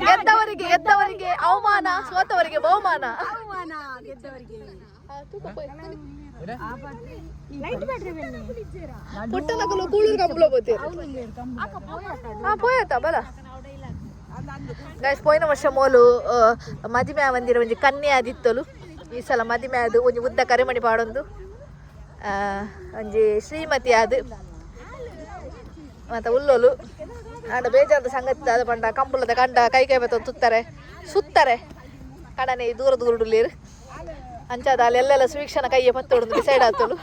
ಗೆದ್ದವರಿಗೆ ಗೆದ್ದವರಿಗೆ ಅವಮಾನ, ಸೋತವರಿಗೆ ಬಹುಮಾನ. ಅವಮಾನ ಗೆದ್ದವರಿಗೆ. ಪುಟ್ಟನಕುಲು ಕೂಳೂರು ಕಂಬುಲ పోತೀರಿ. ಹಾ, ಪೋಯತ್ತ ಬಲ. ಗೈಸ್, ಪೋಯಿನ ವರ್ಷ ಮೋಲು ಮದಿಮೆ ಮಂದಿರ ಒಂಜಿ ಕನ್ಯೆ ಆದಿತ್ತಲು. ಈ ಸಲ ಮದಿಮೆ ಅದು ಒಂಜಿ ಉದ್ದ ಕರಿಮಣಿ ಪಾಡೊಂದು ಒಂಜಿ ಶ್ರೀಮತಿ ಆದ್ ಮತ್ತೆ ಉಲ್ಲೋಲು. ಆಂಡ ಬೇಜಾರದ ಸಂಗತಿ ದಾದ ಪಂಡ ಕಂಬುಲದ ಕಂಡ ಕೈ ಕೈ ಬತ್ತ ತುತ್ತಾರೆ ಸುತ್ತಾರೆ ಕಣನೆ ದೂರ ದೂರ ಅಂಚಾದ ಅಲ್ಲಿ ಎಲ್ಲೆಲ್ಲ ಸುವೀಕ್ಷಣ ಕೈಯ ಪತ್ತೊಡು ಡಿಸೈಡ್ ಆತೋಳು.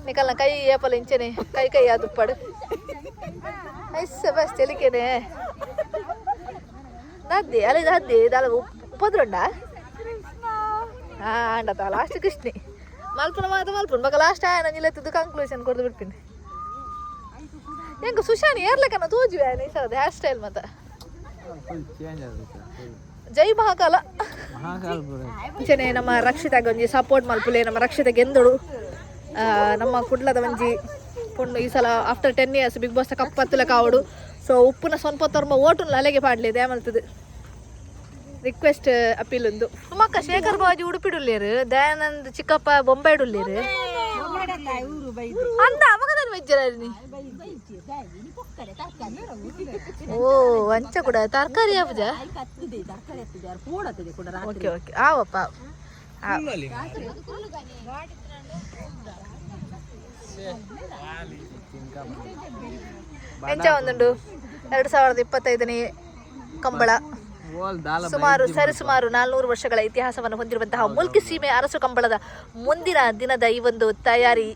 ನಿಕಲ್ನ ಕೈ ಏಪಲ ಇಂಚನೆ ಕೈ ಕೈ ಆದುಪ್ಪಾಡು ಐಸ್ ಬಸ್ ತೆಲಿಕೆನೆ ದಾದ್ದಿ ಅಲ್ಲಿ ದಾದ್ದಿ ದಾಲ ಉಪದ್ರಂಡ. ಹಾ ಅಂಡತ ಲಾಸ್ಟ್ ಕೃಷ್ಣಿ ಮಲ್ಪುನ ಮಾತ ಮಲ್ಪುನ ಬಕ ಲಾಸ್ಟ್ ಆಯನ ನಿಲೆತ್ತದ್ದು ಕಂಕ್ಲೂಷನ್ ಕೊಡ್ದು ಬಿಡ್ತೀನಿ. ಎಂಕ ಸುಶಾನಿ ಏರ್ಲಕನ ತೋಜುವೆ ಈ ಸಲದ ಹೇರ್ ಸ್ಟೈಲ್ ಮತ್ತ. ಜೈ ಮಹಾಕಾಲ. ಇಂಚನೆ ನಮ್ಮ ರಕ್ಷಿತಾಗ ಒಂಜಿ ಸಪೋರ್ಟ್ ಮಲ್ಪುಲೆ. ನಮ್ಮ ರಕ್ಷಿತ ಗೆಂದಳು. ನಮ್ಮ ಕುಡ್ಲದ ಒಂಜಿ ಪೊಣ್ಣು ಈ ಸಲ after 10 years big boss cup ಪತ್ತುಲ ಕಾವಡು. ಸೊ ಉಪ್ಪುನ ಸ್ವಲ್ಪ ತೊರ್ಮ ಓಟುನ್ ಅಲೆಗೆ ಪಾಡ್ಲಿ ದೇಮಲ್ತದು ರಿಕ್ವೆಸ್ಟ್ ಅಪೀಲ್ ಉಂದು. ಸುಮಕ್ಕ ಶೇಖರ್ ಬಾಜಿ ಉಡುಪಿಡುಲ್ಲೇರು, ದಯಾನಂದ್ ಚಿಕ್ಕಪ್ಪ ಬೊಂಬೈಡುಲ್ಲೇರು. ಅಂದ ಅವಾಗ ವೆಜ್ಜರಲ್ಲಿ ಓ ಅಂಚ ಕೂಡ ತರಕಾರಿ ಆಪುಜ. Okay okay ಆವಪ್ಪ. ಎಂಚ ಒಂದುಂಡು 2025ನೇ ಕಂಬಳ. ಸುಮಾರು ಸರಿಸುಮಾರು 400 ವರ್ಷಗಳ ಇತಿಹಾಸವನ್ನು ಹೊಂದಿರುವಂತಹ ಮುಲ್ಕಿ ಸೀಮೆ ಅರಸು ಕಂಬಳದ ಮುಂದಿನ ದಿನದ ಈ ಒಂದು ತಯಾರಿ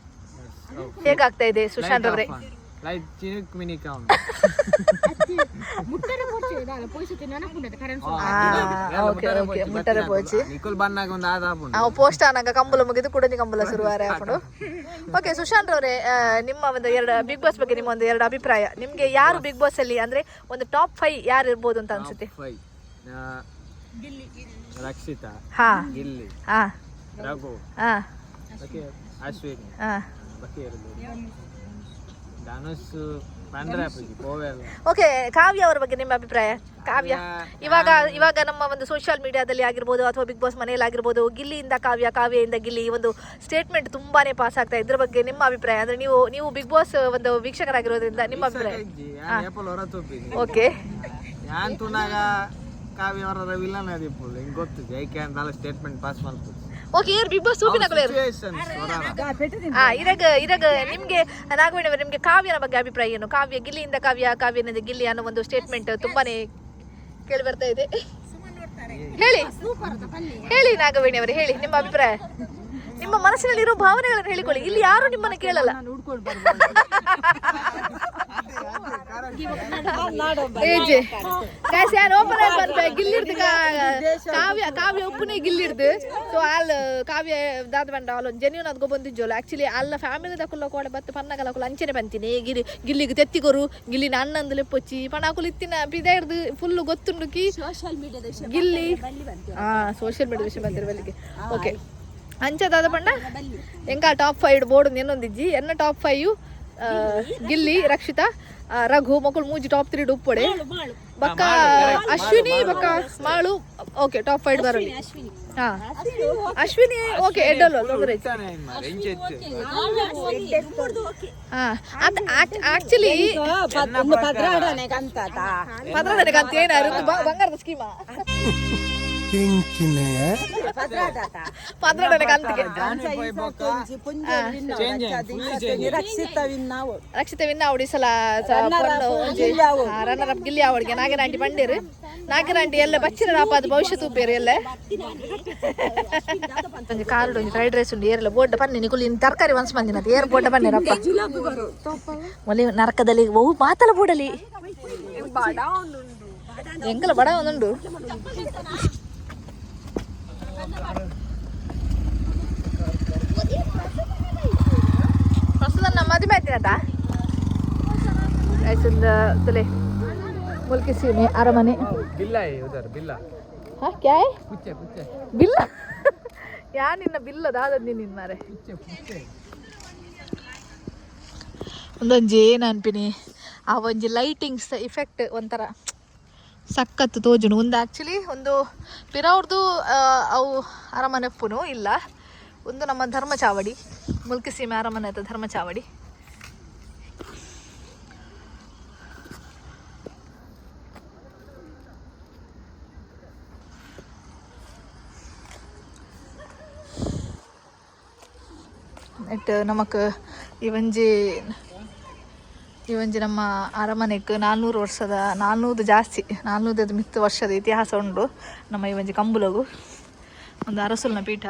ಹೇಗಾಗ್ತಾ ಇದೆ ಸುಶಾಂತ್ ಅವರೇ? ಪೋಸ್ಟ್ ಆನಾಗ ಕಂಬಳ ಮುಗಿದು ಕೂಡ ಕಂಬಳ ಶುರುವಾರ ಹಾಕೊಂಡು. ಓಕೆ ಸುಶಾಂತ್ ಅವರೇ, ನಿಮ್ಮ ಒಂದು ಎರಡು ಬಿಗ್ ಬಾಸ್ ಬಗ್ಗೆ ನಿಮ್ಮ ಒಂದು ಎರಡು ಅಭಿಪ್ರಾಯ. ನಿಮ್ಗೆ ಯಾರು ಬಿಗ್ ಬಾಸ್ ಅಲ್ಲಿ ಅಂದ್ರೆ ಒಂದು ಟಾಪ್ 5 ಯಾರು ಇರ್ಬೋದು ಅಂತ ಅನ್ಸುತ್ತೆ? ರಕ್ಷಿತಾ, ಹಾ, ಗಿಲ್ಲಿ, ಹಾ, ರಘು, ಹಾ, ಅಶ್ವಿನಿ, ಹಾ, ಧನುಷ್ ಪಂಡ್ರೆ ಪೋವೆಲ್ಲ. ಓಕೆ ಕಾವ್ಯ ಅವರ ಬಗ್ಗೆ ನಿಮ್ಮ ಅಭಿಪ್ರಾಯ? ಕಾವ್ಯ ಇವಾಗ ಇವಾಗ ನಮ್ಮ ಒಂದು ಸೋಷಿಯಲ್ ಮೀಡಿಯಾದಲ್ಲಿ ಆಗಿರ್ಬೋದು ಅಥವಾ ಬಿಗ್ ಬಾಸ್ ಮನೆಯಲ್ಲಿ ಆಗಿರ್ಬೋದು, ಗಿಲ್ಲಿಯಿಂದ ಕಾವ್ಯ, ಕಾವ್ಯದಿಂದ ಗಿಲ್ಲಿ ಈ ಒಂದು ಸ್ಟೇಟ್ಮೆಂಟ್ ತುಂಬಾನೇ ಪಾಸ್ ಆಗ್ತಾ ಇದೆ. ಇದ್ರ ಬಗ್ಗೆ ನಿಮ್ಮ ಅಭಿಪ್ರಾಯ? ಅಂದ್ರೆ ನೀವು ನೀವು ಬಿಗ್ ಬಾಸ್ ಒಂದು ವೀಕ್ಷಕರಾಗಿರೋದ್ರಿಂದ ನಿಮ್ಮ ಅಭಿಪ್ರಾಯ? ಓಕೆ ಯಾನ್ ತುನಾಗ ಕಾವ್ಯ ಅವರ ವಿಲನ್ ಅದಿಪ್ಪುಲ್ಲ ಹಿಂಗ್ ಗೊತ್ತು ಜೈಕೆ ಅಂತ ಸ್ಟೇಟ್ಮೆಂಟ್ ಪಾಸ್ ಮಾಡ್ಬೋದು. ಓಕೆ ಏರ್ ಬಿಗ್ ಬಾಸ್ ಸೂಪಿನ ಇರಾಗ ಇರಾಗ ನಿಮ್ಗೆ ನಾಗವೇಣಿ ಅವರೇ, ನಿಮ್ಗೆ ಕಾವ್ಯನ ಬಗ್ಗೆ ಅಭಿಪ್ರಾಯ ಏನು? ಕಾವ್ಯ ಗಿಲ್ಲಿಯಿಂದ ಕಾವ್ಯ, ಕಾವ್ಯನಿಂದ ಗಿಲ್ಲಿ ಅನ್ನೋ ಒಂದು ಸ್ಟೇಟ್ಮೆಂಟ್ ತುಂಬಾನೇ ಕೇಳಿ ಬರ್ತಾ ಇದೆ. ಹೇಳಿ ಹೇಳಿ ನಾಗವೇಣಿ ಅವರೇ, ಹೇಳಿ ನಿಮ್ಮ ಅಭಿಪ್ರಾಯ, ನಿಮ್ಮ ಮನಸ್ಸಿನಲ್ಲಿರೋ ಭಾವನೆಗಳನ್ನು ಹೇಳಿಕೊಳ್ಳಿ. ಇಲ್ಲಿ ಯಾರು ನಿಮ್ಮನ್ನು ಕೇಳಲ್ಲ. ಗಿಲ್ಲಿರ್ದು ಕಾವ್ಯ ಕಾವ್ಯ ಉಪ್ಪುನೇ ಗಿಲ್ಲಿರ್ದು. ಸೊ ಅಲ್ ಕಾವ್ಯ ದಾದ ಬಂಡ ಅಲ್ಲ ಜೆನ್ಯೂನ್ ಅದ್ಕೊ ಬಂದಿಜ್ಜೋಲು. ಆಕ್ಚುಲಿ ಅಲ್ಲ ಫ್ಯಾಮಿಲಿ ದಕುಲ್ಲ ಕೋಡೆ ಬತ್ತು ಪನ್ನಗಲ ಅಕುಲು ಅಂಚನೆ ಬಂತೀನಿ ಗಿರಿ ಗಿಲ್ಲಿಗೆ ತೆತ್ತಿಕೊರು ಗಿಲ್ಲಿನ ಅಣ್ಣಂದು ಲೆಪ್ಪೊಚ್ಚಿ ಪಣ ಅಕುಲು ಇತ್ತಿನ ಪಿದ ಇರ್ದು ಫುಲ್ ಗೊತ್ತುಂಡು ಕಿ ಗಿಲ್ಲಿ. ಹಾ ಸೋಷಿಯಲ್ ಮೀಡಿಯಾ ವಿಷಯ ಬಂದಿರ ಬಲ್ಲಿಗೆ. ಓಕೆ ಅಂಚ ದಾದ ಪಂಡ ಎಂಕ ಟಾಪ್ 5 ಬೋರ್ಡ್ ಎನ್ನೊಂದಿಜ್ಜಿ. ಎನ್ನ ಟಾಪ್ 5 ಗಿಲ್ಲಿ, ರಕ್ಷಿತಾ, ರಘು ಮಕ್ಕಳು ಮೂಜಿ ಟಾಪ್ 3 ಉಪ್ಪೊಡೆ ಬಕ್ಕ ಅಶ್ವಿನಿ ಬಕ್ಕ ಮಾಳು. ಓಕೆ ಟಾಪ್ 5 ಬರಲಿ. ಹಾ ಅಶ್ವಿನಿ ಓಕೆ ಎಡ್ಡಲ್ಲ ತೊಂದರೆ. ಹಾ ಅದು ಆಕ್ಚುಲಿ ಪದ್ರಾಡನೆ ಕಂತ ಏನಾರು ಬಂಗಾರದ ಸ್ಕೀಮಾ ಪದ್ರಾಡನೆ ಕಂತಿಗೆ ರಕ್ಷಿತ ವಿನ್ ಆವಡಿ ಸಲ ರನ್ನರ್ ಅಪ್ ಗಿಲ್ಲಿ ಆವಡಿಗೆ ನಾಗೇನ ಆಂಟಿ ಬಂಡೇರು. ನಾಗೇನ ಆಂಟಿ ಎಲ್ಲ ಬಚ್ಚಿರ ರಾಪಾದ ಭವಿಷ್ಯ ತೂಪೇರು ಎಲ್ಲ. ಒಂಜಿ ಕಾರುಡು ಒಂಜಿ ಫ್ರೈಡ್ ರೈಸ್ ಉಂಡು ಏರೆಲ್ಲ ಬೋಡ್ಡ ಪನ್ನೆ ನಿಕುಲು ಇನ್ನು ತರಕಾರಿ ಒನ್ಸ್ ಬಂದಿನ ಏರ್ ಬೋಡ್ಡ ಪನ್ನೆರಪ್ಪ ಮೊಲೆ ನರಕದಲ್ಲಿ ಬಹು ಮಾತಲ ಬೋಡಲಿ ಎಂಕಲ ಬಡ ಒಂದುಂಡು. ಪ್ರಸ್ತುತ ಮದುವೆ ಆಯ್ತಿನತ ತುಲೆ ಮುಲ್ಕಿ ಸೀಮೆ ಅರಮನೆ. ಬಿಲ್ಲ ಉದರ್ ಬಿಲ್ಲ. ಹಾ ಕ್ಯಾ ಹೈ? ಪುಚ್ಚೆ ಪುಚ್ಚೆ ಬಿಲ್ಲ ಯಾ ನಿನ್ನ ಬಿಲ್ಲ ದಾದ ನಿನ್ನ ಮಾರೆ. ಒಂದೊಂಜಿ ಏನು ಅನ್ಪಿನಿ ಆ ಒಂಜಿ ಲೈಟಿಂಗ್ಸ್ ಇಫೆಕ್ಟ್ ಒಂಥರ ಸಖತ್ತು ತೋಜುಂಡು. ಒಂದು ಆ್ಯಕ್ಚುಲಿ ಒಂದು ಪಿರವ್ರದ್ದು ಅವು ಅರಮನೆ ಉಪ್ಪುನು ಇಲ್ಲ, ಒಂದು ನಮ್ಮ ಧರ್ಮ ಚಾವಡಿ ಮುಲ್ಕಿ ಸೀಮೆ ಅರಮನೆ ಅಥವಾ ಧರ್ಮ ಚಾವಡಿ. ಇಟ್ಟು ನಮಕ್ ಈ ಒಂಜಿ ಈ ಒಂಜಿ ನಮ್ಮ ಅರಮನೆಕ್ 400 ವರ್ಷದ 400 ಜಾಸ್ತಿ 400 ಮಿತ್ತು ವರ್ಷದ ಇತಿಹಾಸ ಉಂಡು ನಮ್ಮ ಈ ಒಂಜಿ ಕಂಬುಲಗು. ಒಂದು ಅರಸುಲ್ನ ಪೀಠ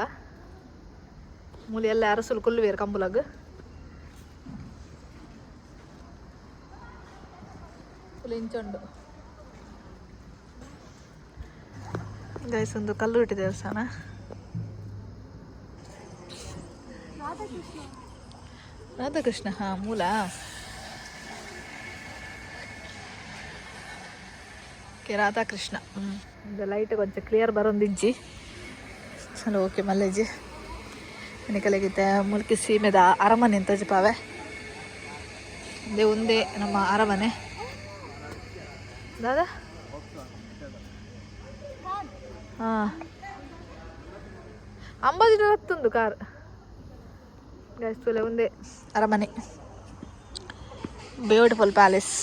ಮೂಲಿ ಎಲ್ಲ ಅರಸುಲು ಕುಲ್ಲುವೇರು ಕಂಬುಲಗು. Full ಇಂಚುಂಡು guys. ಒಂದು ಕಲ್ಲುರ್ಟಿ ದೇವಸ್ಥಾನ. ರಾಧಾಕೃಷ್ಣ ಹಾ ಮೂಲ. ಓಕೆ ರಾಧಾಕೃಷ್ಣ. ಲೈಟ್ ಕೊಂಚ ಕ್ಲಿಯರ್ ಬರೋಂದಿಜ್ಜಿ. ಚಲೋ ಓಕೆ ಮಲ್ಲೇಜಿ ಕಲೆಗಿತ್ತೆ ಮುಲ್ಕಿ ಸೀಮೆದ ಅರಮನೆ ಅಂತ ಪಾವೆ. ಒಂದೇ ಒಂದೇ ನಮ್ಮ ಅರಮನೆ ದಾದಾ. ಹಾಂ ಅಂಬಾಜಿನ ಹತ್ತೊಂದು ಕಾರ್ ಗೈಸ್. ತುಲೆ ಒಂದೇ ಅರಮನೆ, ಬ್ಯೂಟಿಫುಲ್ ಪ್ಯಾಲೇಸ್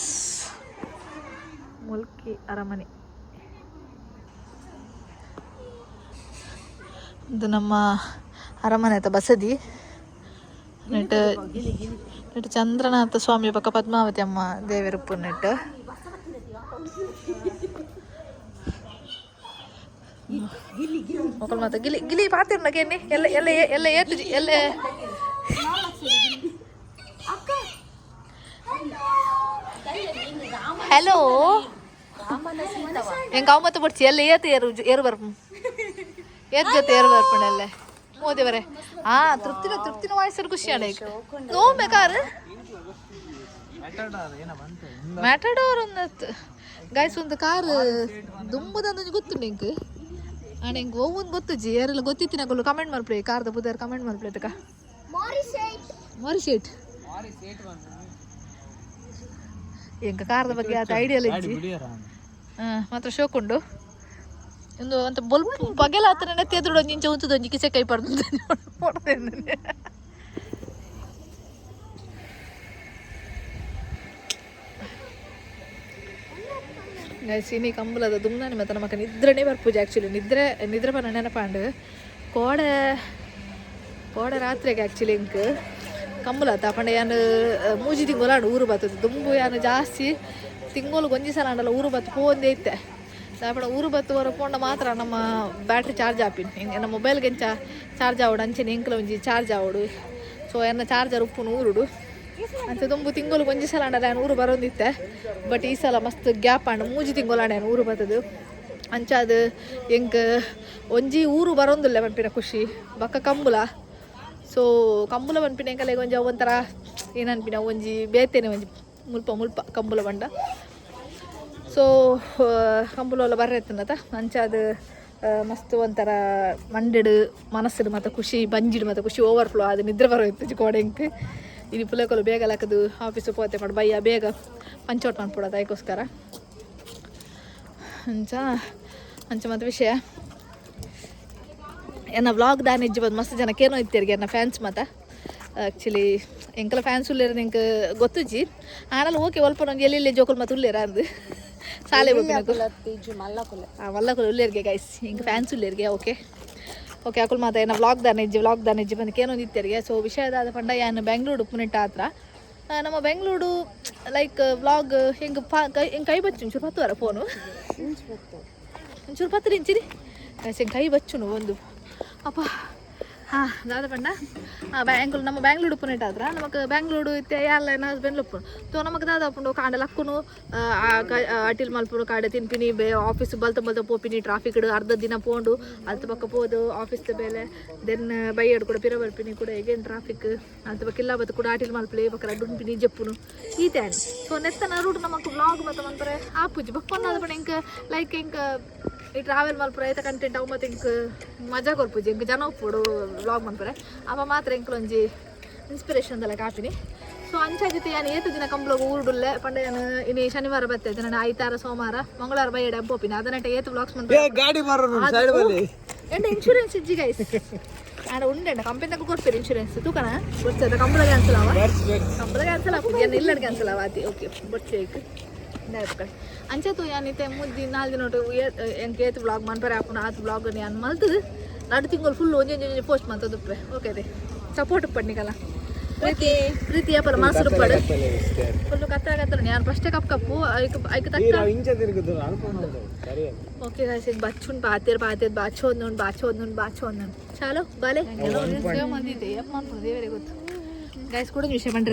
ಮುಲ್ಕಿ ಅರಮನೆ. ಇದು ನಮ್ಮ ಅರಮನೆ ಅಥವಾ ಬಸದಿ. ನೆಟ್ ನೆಟ್ ಚಂದ್ರನಾಥ ಸ್ವಾಮಿ ಪಕ್ಕ ಪದ್ಮಾವತಿ ಅಮ್ಮ ದೇವರಪ್ಪು ನೆಟ್. ಮೊಕಲ್ ಮಾತ ಗಿಲಿ ಗಿಲಿ ಪಾತಿರ್ನ ಕೇನಿ ಎಲ್ಲ ಎಲ್ಲ ಎಲ್ಲ ಏತು ಎಲ್ಲ. ಹಲೋ ಎಂಕ ಅವು ಮತ್ತೆ ಬಡ್ಚಿ ಎಲ್ಲ ಏತು ಏರು ಏರು ಬರ್ಪು ಏತ್ ಜೊತೆ ಏರು ಬರ್ಪುಂಡಲ್ಲೇ ಮೋದಿ ಬರೆ. ಆ ತೃಪ್ತಿನ ತೃಪ್ತಿನ ವಾಯ್ಸರ್ ಖುಷಿ ಅಣ್ಣ ಈಗ ನೋಮೆ ಕಾರ್ ಮ್ಯಾಟಡೋರ್ ಒಂದತ್ತು ಗಾಯ್ಸ್. ಒಂದು ಕಾರ್ ದುಂಬುದಂದು ಗೊತ್ತುಂಡು ಎಂಕ್ ಅಣ್ಣ ಎಂಕ್ ಒವ್ವೊಂದು ಗೊತ್ತುಜಿ. ಯಾರೆಲ್ಲ ಗೊತ್ತಿತ್ತಿನ ಕೊಲ್ಲು ಕಮೆಂಟ್ ಮಲ್ಪ್ಲೆ ಕಾರ್ದ ಬುದಾರ್ ಕಮೆಂಟ್ ಮಲ್ಪ್ಲೆ ತಕ. ಮಾರಿಶೇಟ್ ಎಂಕ ಕಾರ್ದ ಬಗ್ಗೆ ಆತ ಐಡಿಯಾ ಇಜ್ಜಿ. ಮಾತ್ರ ಶೋಕ್ ಉಂಡು. ಒಂದು ಅಂತ ಬೊಲ್ಪು ಪಗೆಲ ಆತನ ನೆತ್ತಿ ಒಂಜಿ ಇಂಚ ಉಂತುದು ಒಂಜಿ ಕಿಸೆ ಕೈ ಪಡ್ದು ಪೊಡ್ತೇನೆ. ಗೈಸ್ ಇನಿ ಕಂಬಲದ ದುಮ್ನಾನಿ ಮತ್ತೆ ನಮಕ ನಿದ್ರೆನೇ ಬರ್ಪುಜಿ. ಆ್ಯಕ್ಚುಲಿ ನಿದ್ರೆ ನಿದ್ರೆ ಬನ್ನ ನೆನಪಾಂಡ್. ಕೋಡೆ ಕೋಡೆ ರಾತ್ರಿಗೆ ಆ್ಯಕ್ಚುಲಿ ಇಂಕ್ ಕಂಬಲ ಪಂಡ ಯಾನ್ ಮೂಜಿ ತಿಂಗೊಲಾಂಡ್ ಊರು ಬರ್ತದೆ. ದುಂಬು ಯಾನ್ ಜಾಸ್ತಿ ತಿಂಗೊಲು ಒಂಜಿ ಸಲ ಆಂಡಲ ಊರು ಬತ್ತು ಪೋಂದೇ ಇತ್ತೆ. ಪಂಡ ಊರು ಬತ್ತು ಹೊರ ಪೋಂಡ ಮಾತ್ರ ನಮ್ಮ ಬ್ಯಾಟ್ರಿ ಚಾರ್ಜ್ ಆಪಿನ್ ಎನ್ನ ಮೊಬೈಲ್ಗೆ ಎಂಚ ಚಾರ್ಜ್ ಆವಡು ಅಂಚೆನೆ ಎಂಕ್ಲ ಒಂಜಿ ಚಾರ್ಜ್ ಆವಡು. ಸೊ ಎನ್ನ ಚಾರ್ಜರ್ ಉಪ್ಪುನು ಊರುಡು. ಅಂಚ ದುಂಬು ತಿಂಗೊಲು ಒಂಜಿ ಸಲ ಆಂಡಲ ಯಾನ್ ಊರು ಬರೋಂದಿತ್ತೆ. ಬಟ್ ಈ ಸಲ ಮಸ್ತ್ ಗ್ಯಾಪ್ ಆಂಡ್ ಮೂಜಿ ತಿಂಗೊಲಾಂಡ ಯಾನ್ ಊರು ಬತ್ತದು. ಅಂಚಾದ್ ಎಂಕ್ ಒಂಜಿ ಊರು ಬರೋಂದುಲ್ಲ ಪನ್ಪಿನ ಖುಷಿ ಬೊಕ್ಕ ಕಂಬುಲ. ಸೊ ಕಂಬುಲ ಪನ್ಪಿನ ಎಂಕಲೆಗ್ ಒಂಜಿ ಅವು ಒಂಥರ ಏನನ್ಪಿನ ಒಂಜಿ ಬೇತೆನೆ ಒಂಜಿ ಮುಲ್ಪ ಮುಲ್ಪ ಕಂಬುಲ ಪಂಡ. ಸೊ ಕಂಬುಲ ಬರ್ರೆ ಇತ್ತುಂಡತ. ಅಂಚಾದ್ ಮಸ್ತ್ ಒಂಥರ ಮಂಡೆಡ್ ಮನಸ್ಸುಡು ಮಾತ ಖುಷಿ ಬಂಜಿಡ್ ಮಾತ ಖುಷಿ ಓವರ್ಫ್ಲೋ ಆದ್ ನಿದ್ರೆ ಬರೋ ಇತ್ತು ಕೋಡೆ ಎಂಕ್. ಇನಿ ಪುಲೆಕೊಲು ಬೇಗ ಲಕ್ಕದು ಆಫೀಸ್ ಪೋತೆ ಪಂಡ ಬಯ್ಯ ಬೇಗ ಪಂಚೌಟ್ ಮನ್ಪೊಡತ ಅದಕ್ಕೋಸ್ಕರ. ಅಂಚ ಅಂಚ ಮತ್ತೆ ವಿಷಯ ಎನ್ನ ವ್ಲಾಗ್ ದಾನೆ ಇಜ್ಜಿ ಬಂದು ಮಸ್ತ್ ಜನ ಕೇನೋ ಇತ್ತೆರ್ಗೆ ಎನ್ನ ಫ್ಯಾನ್ಸ್ ಮಾತ. ಆ್ಯಕ್ಚುಲಿ ಎಂಕಲ ಫ್ಯಾನ್ಸ್ ಉಲ್ಲೇರ್ ಎಂಕ್ ಗೊತ್ತುಜ್ಜಿ. ಆಂಡಲ ಓಕೆ ಒಲ್ಪ ಒಂಜಿ ಎಲ್ಲೆಲ್ಲಿ ಜೋಕುಲು ಮಾತ ಉಲ್ಲೇರ ಅಂದ್ ಸಾಲೆ ಮಲ್ಲಕುಲು ಉಲ್ಲೇರ್ಗೆ ಗೈಸ್ ಎಂಕ್ ಫ್ಯಾನ್ಸ್ ಉಲ್ಲೇರ್ಗೆ. ಓಕೆ ಓಕೆ ಅಕುಲು ಮಾತ ಏನ ವ್ಲಾಗ್ ದಾನೆ ಇಜ್ಜಿ ವ್ಲಾಗ್ ದಾನೆ ಇಜ್ಜಿ ಬಂದು ಕೇನೊಂದು ಇತ್ತೆರ್ಗೆ. ಸೊ ವಿಷಯದಾದ ಪಂಡ ಯಾನ್ ಬೆಂಗ್ಳೂರು ಉಪ್ಪುನೆಟ್ಟ ಆತ್ರ ನಮ್ಮ ಬೆಂಗಳೂರು ಲೈಕ್ ವ್ಲಾಗ್ ಹೆಂಗೆ ಕೈ ಹೆಂಗೆ ಕೈ ಬಚ್ಚು ಒಂಚೂರು ಪತ್ತುವರ ಫೋನು ಒಂಚೂರು ಪತ್ತು ಇಂಚಿರಿ ಗೈಸ್ ಹೆಂಗೆ ಕೈ ಬಚ್ಚುನು ಒಂದು ಅಪ್ಪ. ಹಾಂ ದಾದ ಪಂಡ ಬ್ಯಾಂಗ್ಳೂರು ನಮ್ಮ ಬ್ಯಾಂಗ್ಳೂರು ಉಪ್ಪುನೆಟ್ ಆದ್ರ ನಮಕ್ ಬ್ಯಾಂಗ್ಳೂರು ಇತ್ತೆ ಯಾರ್ಲ ಎನ್ನ ಹಸ್ಬೆಂಡ್ ಉಪ್ಪುನು. ಸೊ ನಮಕ್ ದಾದ ಉಪ್ಪುಂಡು ಕಾಂಡೆ ಲಕ್ಕುನು ಅಟಿಲ್ ಮಲ್ಪುನು ಕಾಡೆ ತಿನ್ಪಿನಿ ಬೇ ಆಫೀಸ್ ಬಲ್ತ ಬಲ್ತ ಪೋಪಿನಿ ಟ್ರಾಫಿಕ್ ಅರ್ಧ ದಿನ ಪೋಂಡು ಅಲ್ತ ಪಕ್ಕ ಪೋದು ಆಫೀಸ್ ಬೇಲೆ then ಬೈಯಡ್ ಕೂಡ ಪಿರ ಬರ್ಪಿನಿ ಕೂಡ ಎಗೇನ್ ಟ್ರಾಫಿಕ್ ಅಲ್ತ ಪಕ್ಕ ಇಲ್ಲ ಬತ್ತು ಕೂಡ ಅಟಿಲ್ ಮಲ್ಪಲೆ ಬೊಕ್ಕ ರಡ್ಡ್ ಉನ್ಪಿನಿ ಜಪ್ಪುನು ಈತೆ ಆಂಡ್. ಸೊ ನೆತ್ತನ ರೂಟ್ ನಮಕ್ ವ್ಲಾಗ್ ಮತ್ತೆ ಮನ್ಪರೆ ಆಪುಜಿ. ಬೊಕ್ಕ ಪಂಡ ಎಂಕ್ ಲೈಕ್ ಎಂಕ್ ಈ ಟ್ರಾವೆಲ್ ಮಲ್ಪುರ ಐತ ಕಂಟೆಂಟ್ ಅವು ಮತ್ತೆ ಎಂಕ್ ಮಜಾ ಕೊರ್ಪುಜಿ. ಎಂಕ್ ಜನ ಉಪ್ಪೊಡು ವ್ಲಾಗ್ ಮನ್ಪರೆ ಅವ ಮಾತ್ರ ಎಂಕ್ಲ ಒಂಜಿ ಇನ್ಸ್ಪಿರೇಷನ್ ದಲ ಕಾಪಿನಿ. ಸೊ ಅಂಚಾಜಿತ್ ಯಾನ್ ಏತ್ ದಿನ ಕಂಬ್ಲಗ್ ಊರುಡುಲ್ಲೆ ಪಂಡ ಯಾನ್ ಇನಿ ಶನಿವಾರ ಬತ್ತೆ ನಾನು ಐತಾರ ಸೋಮವಾರ ಮಂಗಳವಾರ ಬೈಯಡ ಪೋಪಿನಿ ಅದನ್ನಟ ಏತ್ ವ್ಲಾಗ್ಸ್ ಮನ್ಪರೆ. ಗಾಡಿ ಬರೋರು ಸೈಡ್ ಬಲ್ಲಿ ಎಂಡ ಇನ್ಶೂರೆನ್ಸ್ ಇಜ್ಜಿ ಗೈಸ್. ಆಂಡ ಉಂಡೆಂಡ ಕಂಪನಿ ಕೊರ್ಪೇರು ಇನ್ಶೂರೆನ್ಸ್ ತೂಕಣ ಬೊಡ್ಚದ ಕಂಬಳ ಕ್ಯಾನ್ಸಲ್ ಆವ ಕಂಬಳ ಕ್ಯಾನ್ಸಲ್ ಆಪುಜಿ ಏನ್ ಇಲ್ಲ ಕ್ಯಾನ್ಸಲ್ ಆವ ಆತಿ ಓಕೆ ಬೊಡ್ಚೆ ಐಕ್ ಅಂಚ ತೂ ಯಾನ್ ಇತ್ತೆ ಮುದ್ದಿ ನಾಲ್ ದಿನ ಎಂಕ್ ಏತ್ ವ್ಲಾಗ್ ಮನ್ಪರೆ ಆಪುಂಡು ಆತ್ ವ್ಲಾಗ್ ಯಾನ್ ಮಲ್ತುದು ನಡು ತಿಂಗಳು ಫುಲ್ ಒಂಜಿ ಒಂಜಿ ಒಂಜಿ ಪೋಸ್ಟ್ ಮಲ್ತದುಪ್ಪೆ. Okay they. ಸಪೋರ್ಟ್ ಪಣ್ಣಿಕಲ್ಲ ಪ್ರೀತಿ ಪ್ರೀತಿ ಏಪಲ ಮಾಸು ರೂಪಾಡು ಫುಲ್ಲು ಕತ್ತ ಕತ್ತಲ ಯಾರು ಫಸ್ಟೇ ಕಪ್ ಕಪ್ಪು ಐಕ್ ಐಕ್ ತಕ್ಕ. ಇಂಚ ತಿರುಗುದು ಅಲ್ಪ. ಸರಿ. ಓಕೆ ಗೈಸ್, ಈಗ ಬಚ್ಚುನ್ ಪಾತೇರ್ ಪಾತೇರ್ ಬಾಚೋದ್ ಬಾಚೋದ್ ಬಾಚೋದ್. ಚಾಲೋ ಬಾಲೆ ಸೇವ್ ಮಂದಿದ್ದೆ ಏಪ್ ಮನ್ಪುನು ದೇವರೇ ಗೊತ್ತು. ಗೈಸ್, ಕೂಡ ವಿಷಯ ಪಂಡ್ರೆ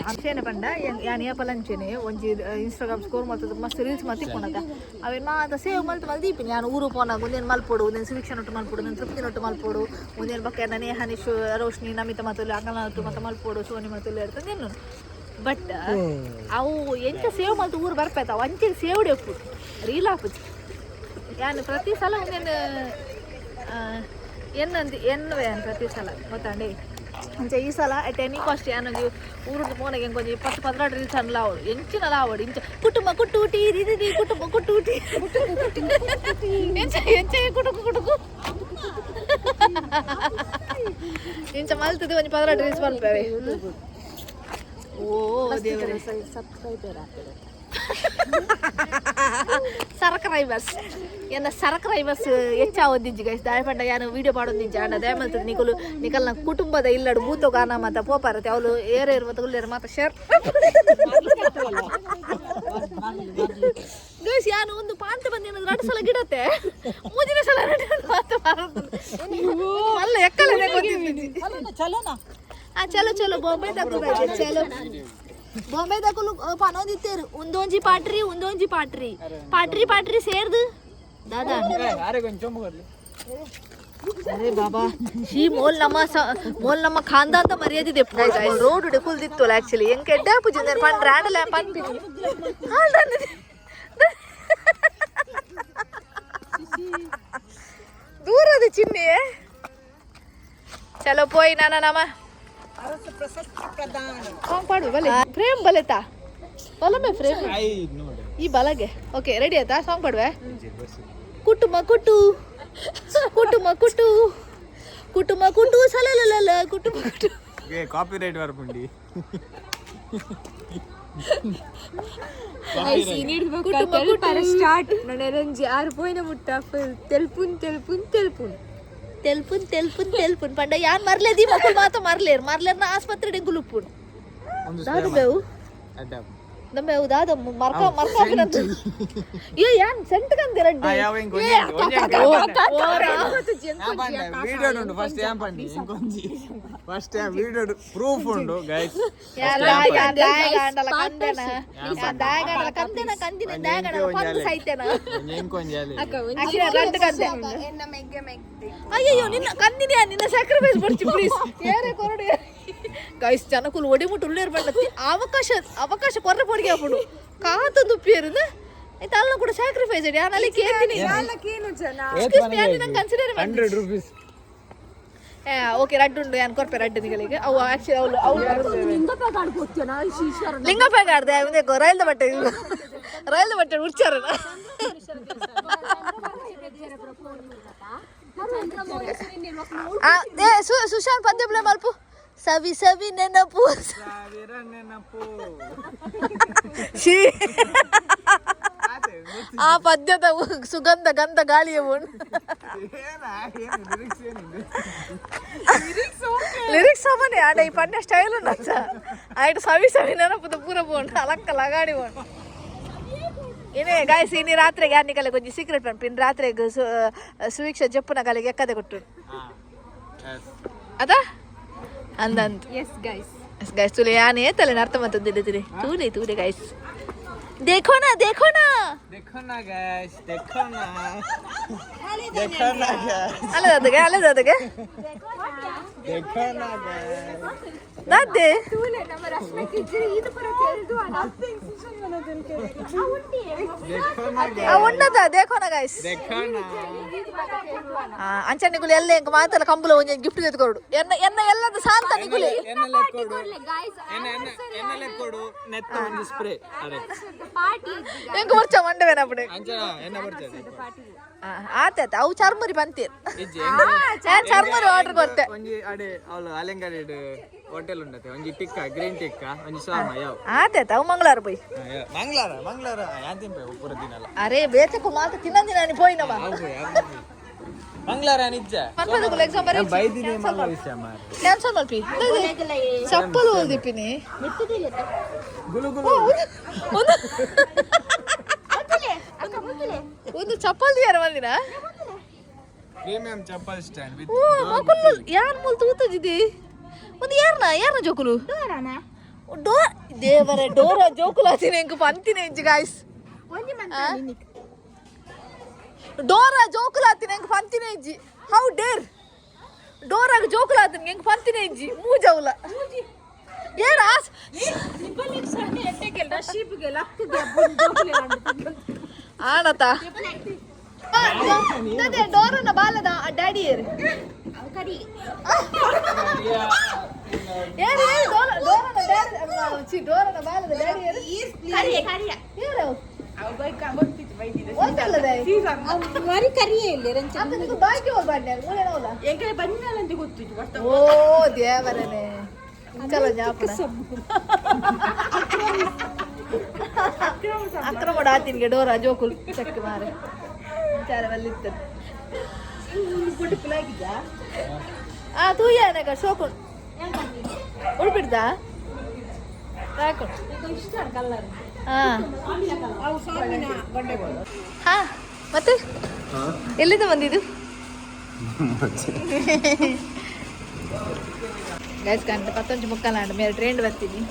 ಅಂಚೆನೆ ಪಂಡ ಯಾನ್ ಏಪಲ ಅಂಚೆನೆ ಒಂಜಿ ಇನ್ಸ್ಟಾಗ್ರಾಮ್ ಸ್ಕೋರ್ ಮಲ್ತದ ಮಸ್ತ್ ರೀಲ್ಸ್ ಮಲ್ತಿ ಪೋನದ ಅವೇನ್ ಮಾತ ಸೇವ್ ಮಲ್ತ್ ಮಲ್ತ್ ದೀಪಿನಿ. ಯಾನ್ ಊರು ಪೋನಾಗ ಒಂದೇನು ಮಲ್ಪೊಡು, ಒಂದೇನು ಸುವೀಕ್ಷ ನೊಟ್ಟು ಮಲ್ಪೊಡು, ಒಂದೇನು ತೃಪ್ತಿ ನೊಟ್ಟು ಮಲ್ಪೊಡು, ಒಂದೇನು ಬೊಕ್ಕ ನೇಹ ನಿಶು ರೋಶ್ನಿ ನಮಿತ ಮತ್ತೊಲ್ಲಿ ಅಂಗಲ ನೊಟ್ಟು ಮತ್ತ ಮಲ್ಪೊಡು ಸೋನಿ ಮತ್ತೊಲ್ಲಿ ಇರ್ತದೆ ಎನ್ನು. ಬಟ್ ಅವು ಎಂಚ ಸೇವ್ ಮಲ್ತ್ ಊರು ಬರ್ಪೈತ ಅವು ಅಂಚೆ ಸೇವ್ಡೆ ಉಪ್ಪು ರೀಲ್ ಆಪುಜಿ. ಯಾನ್ ಪ್ರತಿ ಸಲ ಒಂದೇನು ಎನ್ನಂದು ಎನ್ನುವೆ ಯಾನ್ ಪ್ರತಿ ಸಲ ಗೊತ್ತಾಂಡೆ. ಅಂಚ ಈ ಸಲ ಅಟ್ ಎನಿ ಕಾಸ್ಟ್ ಯಾನ್ ಒಂಜಿ ಊರುಡು ಪೋನಾಗ ಎಂಕ್ ಒಂಜಿ 10 12 ರೀಲ್ಸ್ ಅನ್ಲ ಆವಡು ಎಂಚಿನಲ ಆವಡು. ಇಂಚ ಕುಟುಂಬ ಕುಟ್ಟೂಟಿ ದಿದಿ ಕುಟುಂಬ ಕುಟ್ಟೂಟಿ ಎಂಚ ಎಂಚ ಕುಟುಕು ಕುಟುಕು ಇಂಚ ಮಲ್ತದೆ ಒಂಜಿ 12 ರೀಲ್ಸ್ ಮಲ್ಪವೆ. ಓ ದೇವರೇ. ಸಬ್ಸ್ಕ್ರೈಬರ್. ಸರಕರೈಬರ್ಸ್ ಎನ್ನ ಸರಕರೈಬರ್ಸ್ ಹೆಚ್ಚಾವೊಂದಿಂಜಿ ಗೈಸ್. ದಾಯ ಪಂಡ ಯಾನು ವಿಡಿಯೋ ಪಾಡೊಂದಿಂಜಿ ಆಂಡ ದಯ ಮಲ್ತದೆ ನಿಕುಲು ನಿಕಲ್ನ ಕುಟುಂಬದ ಇಲ್ಲಡು ಭೂತೋ ಗಾನ ಮಾತ ಪೋಪಾರತೆ ಅವಳು ಏರೇರು ಮತ್ತು ಉಲ್ಲೇರು ಮಾತ ಶೇರ್. ಗೈಸ್, ಯಾನು ಒಂದು ಪಾಂತ ಬಂದಿನ ಎರಡು ಸಲ ಗಿಡತೆ ಮೂಜಿನ ಸಲ ಎರಡು ಮಾತ ಅಲ್ಲ ಎಕ್ಕಲನೆ ಗೊತ್ತಿದ್ದಿಜ್ಜಿ. ಆ ಚಲೋ ಚಲೋ ಬಾಂಬೆ ತಕಲು ಚಲೋ ಬಾಂಬೆ ದಕುಲು ಪನೊಂದಿತ್ತೇರು ಉಂದೊಂಜಿ ಪಾಟ್ರಿ ಉಂದೊಂಜಿ ಪಾಟ್ರಿ ಪಾಟ್ರಿ ಪಾಟ್ರಿ ಸೇರ್ದು ದಾದಾ. ಅರೆ ಕೊಂಚ ಬರ್ಲಿ. ಅರೆ ಬಾಬಾ, ಶೀ ಮೋಲ್ ನಮ್ಮ ಮೋಲ್ ನಮ್ಮ ಖಾನ್ದಾನ್ ಮರ್ಯಾದೆ. ರೋಡ್ ಕುಲ್ದಿತ್ತು ಆಕ್ಚುಲಿ ಎಂಕ್ ಎಡ್ಡೆ ಪೂಜೆ ಪಂಡ್ ರಾಂಡಲ ಪನ್ಪಿನಿ. ದೂರದ ಚಿನ್ನಿ. ಚಲೋ ಪೋಯ್ ನಾನ ನಮ ಸಾಂಗ್ ಪಾಡು ಬಲೆ ಫ್ರೇಮ್ ಬಲೆತಾ ಬಲಮೆ ಫ್ರೇಮ್. I ನೋಡಿ. ಈ ಬಲಗೆ. ಓಕೆ, ರೆಡಿ ಆಯ್ತಾ? ಸಾಂಗ್ ಪಾಡುವೆ. ಕುಟುಂಬ ಕುಟು ಕುಟುಂಬ ಕುಟು ಕುಟುಂಬ ಕುಟು ಸಲಲಲ ಕುಟುಂಬ ಕುಟು. ಕಾಪಿ ರೈಟ್ ಬರ್ಪುಂಡಿ. ಕುಟುಂಬ ಕುಟು. ಸ್ಟಾರ್ಟ್ ನನ್ನ ಆರು ಪೋಯಿನ ಮುಟ್ಟ ಫುಲ್ ತೆಲ್ಪುನ್ ತೆಲ್ಪುನ್ ತೆಲ್ಪುನ್. ತೆಲ್ಪುನ್ ತೆಲ್ಪುನ್ ತೆಲ್ಪುನ್ ಪಂಡ ಯಾನ್ ಮರ್ಲೇದಿ ಮಕ್ಕಳು ಮಾತ ಮರ್ಲೇರ್ ಮರ್ಲೇರ್ನ ಆಸ್ಪತ್ರೆ ಗುಲುಪ್ಪುನ್. ಒಂದು ದಾದ ಬೇವು. ಅಡ್ಡ. ನಮ್ಮ ದಾದ ಮರ್ಕ ಮರ್ಕ. ಏ ಯಾನ್ ಸೆಂಟ್ ಕಂದೆ ರಡ್ಡು. ಯಾವ ಇಂಕ್ ವಿಡಿಯೋ ಉಂಟು. ಫಸ್ಟ್ ಏನ್ ಪಂಡಿ ಇಂಕೊಂಜಿ ಫಸ್ಟ್ ವಿಡಿಯೋ ಪ್ರೂಫ್ ಉಂಟು ಗೈಸ್. ಯಾನ್ ದಾಯಗಾಂಡಲ ಕಂದೆನ ಯಾನ್ ದಾಯಗಾಂಡಲ ಕಂದೆನ ಕಂದಿನ ದಾಯಗಾಂಡಲ ಪಂದು ಸೈತೆನ. ಇಂಕೊಂಜಿ ಅಲ್ಲಿ. ಅಕ್ಕಿನ ರಡ್ಡು ಕಂದೆ. ಎನ್ನ ಮೆಗ್ಗೆ ಮೆಗ್ಗೆ. ಅಯ್ಯಯ್ಯೋ, ನಿನ್ನ ಕಂದಿನಿ ನಿನ್ನ ಸ್ಯಾಕ್ರಿಫೈಸ್ ಬರ್ಚಿ ಪ್ಲೀಸ್ ಏರೇ ಕೊರಡು. ಗೈಸ್, ಜನಕುಲು ಒಡಿಮುಟ್ಟು ಉಳ್ಳೇರು ಬಂಡತ್ತಿ ಅವಕಾಶ ಅವಕಾಶ ಕೊರ್ರೆ ಪೊಡಿಗೆ ಅಪ್ಪುಡು ಕಾತ ದುಪ್ಪಿಯರುನ ಆಯ್ತು ಅಲ್ಲ ಕೂಡ ಸ್ಯಾಕ್ರಿಫೈಸ್ ಯಾನ್ ಅಲ್ಲಿ ಕೇಂದಿನಿ. ಏನು ಜನ. ಎಕ್ಸ್ಕ್ಯೂಸ್ ಮೀ, ಯಾನ್ ನಂಗೆ ಕನ್ಸಿಡರ್. 100 ರುಪೀಸ್. ಓಕೆ, ರಡ್ಡು ಉಂಡು. ಯಾನ್ ಕೊರ್ಪೆ ರಡ್ಡು ನಿಗಳಿಗೆ. ಅವು ಆಕ್ಚುಲಿ ಅವಳು ಅವಳು ಲಿಂಗಪ್ಪ ಗಾಡ್ದೆ ಮುಂದೆ ರೈಲ್ದ ಬಟ್ಟೆ ರೈಲ್ದ ಬಟ್ಟೆ ಉಡ್ಚಾರ. ಏ ಸುಶಾಂತ್, ಪದ್ಯ ಪ್ಲೇ ಮಲ್ಪು. ಸವಿ ಸವಿ ನೆನಪು. ಸಾವಿರ ನೆನಪು. She, ಆ ಪದ್ಯದ ಸುಗಂಧ ಗಂಧ ಗಾಳಿಯ ಉಂಡು. ಏನ ಏನು ಲಿರಿಕ್ಸ್ ಏನಿದೆ? ಲಿರಿಕ್ಸ್ ಸಾಮಾನ್ಯ ಆಡ ಈ ಪನ್ಯ ಸ್ಟೈಲ್ ಉಂಡಚ್ಚ ಆಯ್ತು. ಸವಿ ಸವಿ ನೆನಪುದ ಪೂರ ಪೋಂಡು ಅಲಕ್ಕ ಲಗಾಡಿ ಪೋಂಡು. ಏನೇ ಗಾಯ್ಸ್, ಇನಿ ರಾತ್ರಿಗೆ ಯಾರು ನಿಕಲೆ ಕೊಂಚ ಸೀಕ್ರೆಟ್ ಪನ್ಪಿನ್. ರಾತ್ರಿಗೆ ಸುವೀಕ್ಷ ಜಪ್ಪುನ ಕಾಲಿಗೆ ಎಕ್ಕದೆ ಕೊಟ್ಟು ಅದ ಅಂದಂತ. Yes guys. ಗೈಸ್, ತುಲೆ ಯಾನೇ ತಲೆ ಅರ್ಥ ಮತ್ತೊಂದಿಲ್ಲ. ತೂಲೆ ತೂಲೆ ಗೈಸ್, देखो ना, देखो ना. देखो ना गाइस, देखो ना, देखो ना गाइस. ಅಲ್ಲ ದಾದಗೆ, ಅಲ್ಲ ದಾದಗೆ. देखो ना गाइस. ದಾದೆ. ತೂಲೆ ನಮ್ಮ ರಶ್ಮಿ ಕಿಜ್ರಿ ಇದು ಪೂರ ತೆಲ್ದು. देखो ना. ಆ ಉಂಡದ देखो ना ಗೈಸ್. देखो ना. ಅಂಚ ನಿಗುಲು ಎಲ್ಲ ಎಂಕ್ ಮಾತಲ್ಲ ಕಂಬುಲ ಒಂಜಿ ಗಿಫ್ಟ್ ತೆಗೆದುಕೊಡು. ಎನ್ನ ಎನ್ನ ಎಲ್ಲದ ಸಾಂತ ನಿಗುಲೆ. ಎನ್ನ ಲೆಕ್ಕೊಡು, ಎನ್ನ ಎನ್ನ ಎನ್ನ ಲೆಕ್ಕೊಡು ನೆತ್ತ ಒಂದು ಸ್ಪ್ರೇ ಅರೆ. ಪಾರ್ಟಿ. ಎಂಕ್ ಬರ್ಚ ಮಂಡವೇನ ಅಪ್ಪಡೆ. ಅಂಚನ ಎನ್ನ ಬರ್ತದೆ. ಆತ ಆತ ಅವು ಚರ್ಮುರಿ ಬಂತೀರ್. ಇಜ್ಜಿ. ಯಾನ್ ಚರ್ಮುರಿ ಆರ್ಡರ್ ಕೊರ್ತೆ. ಒಂಜಿ ಅಡೆ ಅವಳು ಅಲೆಂಗಾಡಿ ಹೋಟೆಲ್ ಉಂಡತೆ. ಒಂಜಿ ಟಿಕ್ಕ, ಗ್ರೀನ್ ಟಿಕ್ಕ, ಒಂಜಿ ಶಾಮ ಯಾವ. ಆತ ಆತ ಅವು ಮಂಗಳವಾರ ಪೋಯ್. ಮಂಗಳಾರ ಮಂಗಳಾರ ಯಾನ್ ತಿನ್ಪೆ ಪೂರ ದಿನಲ. ಅರೆ ಬೇತಕು ಮಾತ ತಿನ್ನಂದಿ ನಾನು ಪೋಯಿನವ. ಅವು ಪೋಯ್, ಅವು ಪೋಯ್. ಮಂಗಳವಾರ ನಿಜ. ಪನ್ಪದಕುಲು ಎಕ್ಸಾಮ್ ಬರೀ. ಬೈದಿನಿ ಮಲ್ಲ ವಿಷಯ ಮಾರ್ರೆ. ಕ್ಯಾನ್ಸಲ್ ಮಲ್ಪಿ. ಚಪ್ಪಲ್ ಓದಿಪ್ಪಿನಿ. ಗುಲು ಗುಲು. ಒಂದು ಒಂದು ಚಪ್ಪಲ್ ಯಾರ ಬಂದಿನ? ಪ್ರೀಮಿಯಂ ಚಪ್ಪಲ್ ಸ್ಟ್ಯಾಂಡ್ ವಿತ್ ಓ ಮಕ್ಕಳು, ಯಾರ್ ಮೂಲ ತೂತಜಿದಿ? ಒಂದು ಯಾರನ ಯಾರನ ಜೋಕುಲು ಡೋ ದೇವರೇ, ಡೋರ ಜೋಕುಲು ಆತಿನ ಎಂಕ್ ಪಂತಿನ ಇಂಚಿ ಗಾಯ್ಸ್. ಡೋರ ಜೋಕುಲು ಆತಿನ ಎಂಕ್ ಪಂತಿನ ಇಂಚಿ. How Deere! ಡೋರಾಗ ಜೋಕುಲು ಆತಿನ ಎಂಕ್ ಪಂತಿನ ಇಂಚಿ ಮೂಜವುಲ ಏರ್ ಆಸ್. ಆಣತ ಡೋರನ ಬಾಲದ ಡ್ಯಾಡಿ ಏರು ಏರು ಏರು ಡೋರ ಡೋರನ ಡ್ಯಾಡಿ ಚಿ ಡೋರನ ಬಾಲದ ಡ್ಯಾಡಿ ಏರು ಏರು ಓದ್ತಲ್ಲದ. ಮರಿ ಕರಿಯೇ ಇಲ್ಲ. ಅಂತ ನಿಂಗೆ ಬಾಕಿ ಹೋಗ್ಬಾರ್ದು ಮೂಲೆನವಲ್ಲ. ಓ ದೇವರನೇ, ಇಂಚಲ ಜ್ಞಾಪನ ಅಕ್ರಮ ಆತಿನ್ಗೆ ಡೋರ ಜೋಕುಲು ಚೆಕ್ ಮಾರೆ ವಿಚಾರ ಬಲ್ಲಿತ್ತು. ಆ ತೂಯಾನಗ ಶೋಕು ಉಡ್ಬಿಡ್ದ ಸಾಕು. ಹಾ ಹಾ, ಮತ್ತೆ ಎಲ್ಲಿಂದ ಬಂದಿದ್ದು ಗೈಸ್? ಗಂಟೆ 10:45 ಆಂಡ್ ಮೇಲೆ ಟ್ರೈನ್ ಬರ್ತೀನಿ.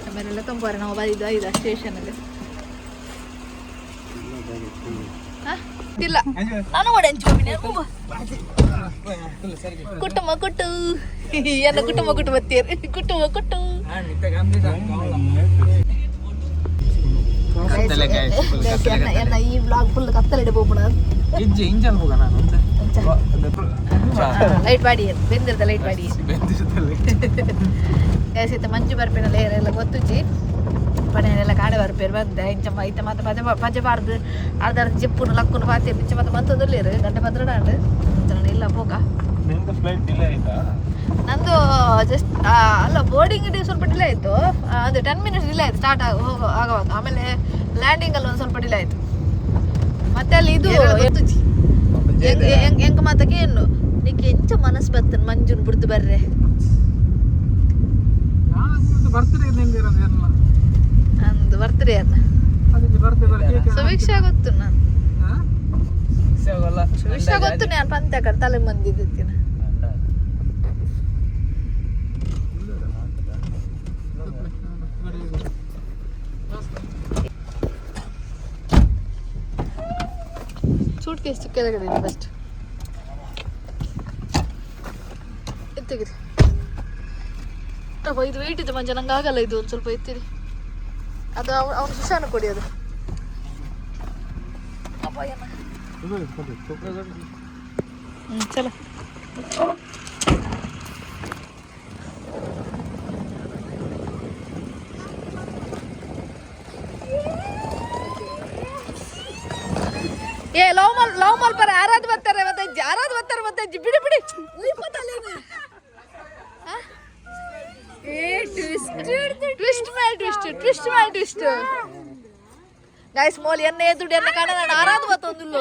ಆಮೇಲೆ ತುಂಬೋರೆ ನಾವು ಬಂದಿದ್ದು ಐದು ಸ್ಟೇಷನಲ್ಲಿ. ಇಲ್ಲ, ನಾನು ಕೂಡ ಕುಟುಂಬ ಕುಟ್ಟು ಎನ್ನ ಕುಟುಂಬ ಕುಟುಂಬ ಕುಟುಂಬ ಕುಟ್ಟು. ಕತ್ತಲೆ guys, full ಕತ್ತಲೆ. ಎನ್ನ ಎನ್ನ ಈ ವ್ಲಾಗ್ ಫುಲ್ ಕತ್ತಲೆ ಹೋಗೋಣ. ಇಜ್ಜಿ ಇಂಜಲ್ ಹೋಗ ನಾನು. ಲೈಟ್ ಬಾಡಿ ಬೆಂದಿರ್ದ ಲೈಟ್ ಬಾಡಿ. ಗೈಸ್, ಇತ್ತ ಮಂಜು ಬರ್ಪಿನ ಲೇಯರ್ ಎಲ್ಲ ಗೊತ್ತುಜ್ಜಿ ಪಡೆಯನೆಲ್ಲ ಕಾಡೆ ಬರ್ಪೇರು ಬಂದೆ. ಇಂಚ ಇತ್ತ ಮತ್ತೆ ಪಜೆ ಪಜೆ ಬಾರ್ದು ಅರ್ಧ ಅರ್ಧ ಜಿಪ್ಪುನು ಲಕ್ಕುನು ಪಾತೆ ಇಂಚ ಮತ್ತೆ ಮಂತೊಂದುಲ್ಲೇರು. ಗಂಟೆ ಪದ್ರಡಾಂಡ್ ಇಲ್ಲ ಪೋಕ. ನಿಮ್ದು ಫ್ಲೈಟ್ ಡಿಲೇ ಆಯ್ತಾ? ನಂದು ಜಸ್ಟ್ ಅಲ್ಲ, ಬೋರ್ಡಿಂಗ್ ಸ್ವಲ್ಪ ಡಿಲೇ ಆಯಿತು. ಅದು 10 ಮಿನಿಟ್ಸ್ ಡಿಲೇ ಆಯಿತು ಸ್ಟಾರ್ಟ್ ಆಗ ಹೋಗೋ ಆಗುವಾಗ. ಆಮೇಲೆ ಲ್ಯಾಂಡಿಂಗ್ ಅಲ್ಲಿ ಒಂದು ಸ್ವಲ್ಪ ಡಿಲೇ ಆಯಿತು. ಮತ್ತೆ ಅಲ್ಲಿ ಇದು ಎಂಕ ಮಾತಕ್ಕೆ ಏನು ನಿಕ್ಕೆ ಎಂಚ ಮನಸ್ಸು ಬರ್ತದೆ ಮಂಜುನ್ ಬಿಡ್ದು ಬರ್ರೆ? ಬರ್ತಡೇ. ಅಂದು ಬರ್ತ್ರಿ ಅನ್ನ. ಅದಕ್ಕೆ ಬರ್ತದೆ. ಸುವೀಕ್ಷಾ ಗೊತ್ತು ನಾನು. ಸಿಗೋಲ್ಲ. ಸುವೀಕ್ಷಾ ಗೊತ್ತು ನಾನು ಪಂತ ಕಡೆ ತಲೆ ಮಂದಿದ್ದಿನ. ಸೂಟ್ ಕೇಸ್ ಕೆಳಗಡೆ ಇದೆ ಫಸ್ಟ್ ಎತ್ತಗಿರಿ. ಅಪ್ಪ, ಇದು ವೆಯ್ಟ್ ಇದೆ ಮಂಜ, ನಂಗೆ ಆಗಲ್ಲ. ಇದು ಒಂದು ಸ್ವಲ್ಪ ಎತ್ತಿರಿ. ಅದು ಅವನು ಸುಶಾನ ಕೊಡಿ ಅದು. ಅಪ್ಪ ಏನ. ಹ್ಞೂ ಚಲೋ. ಏ ಲವ್ ಮಲ್ ಲವ್ ಮಲ್ಪರ ಯಾರಾದ್ ಬರ್ತಾರೆ ಮತ್ತೆ ಅಜ್ಜಿ, ಯಾರಾದ್ ಬರ್ತಾರೆ ಮತ್ತೆ ಅಜ್ಜಿ. ಬಿಡಿ ಬಿಡಿ. ಏ ಟ್ವಿಸ್ಟ್ ಟ್ವಿಸ್ಟ್ ಮೇಲೆ ಟ್ವಿಸ್ಟ್, ಟ್ವಿಸ್ಟ್ ಮೇಲೆ ಟ್ವಿಸ್ಟ್. ಗೈಸ್, ಮೋಲ್ ಎಣ್ಣೆ ಎದುಡು ಎಣ್ಣೆ ಕಾಣ ನಾನು ಆರಾಧ ಬತ್ತೊಂದಿಲ್ಲ.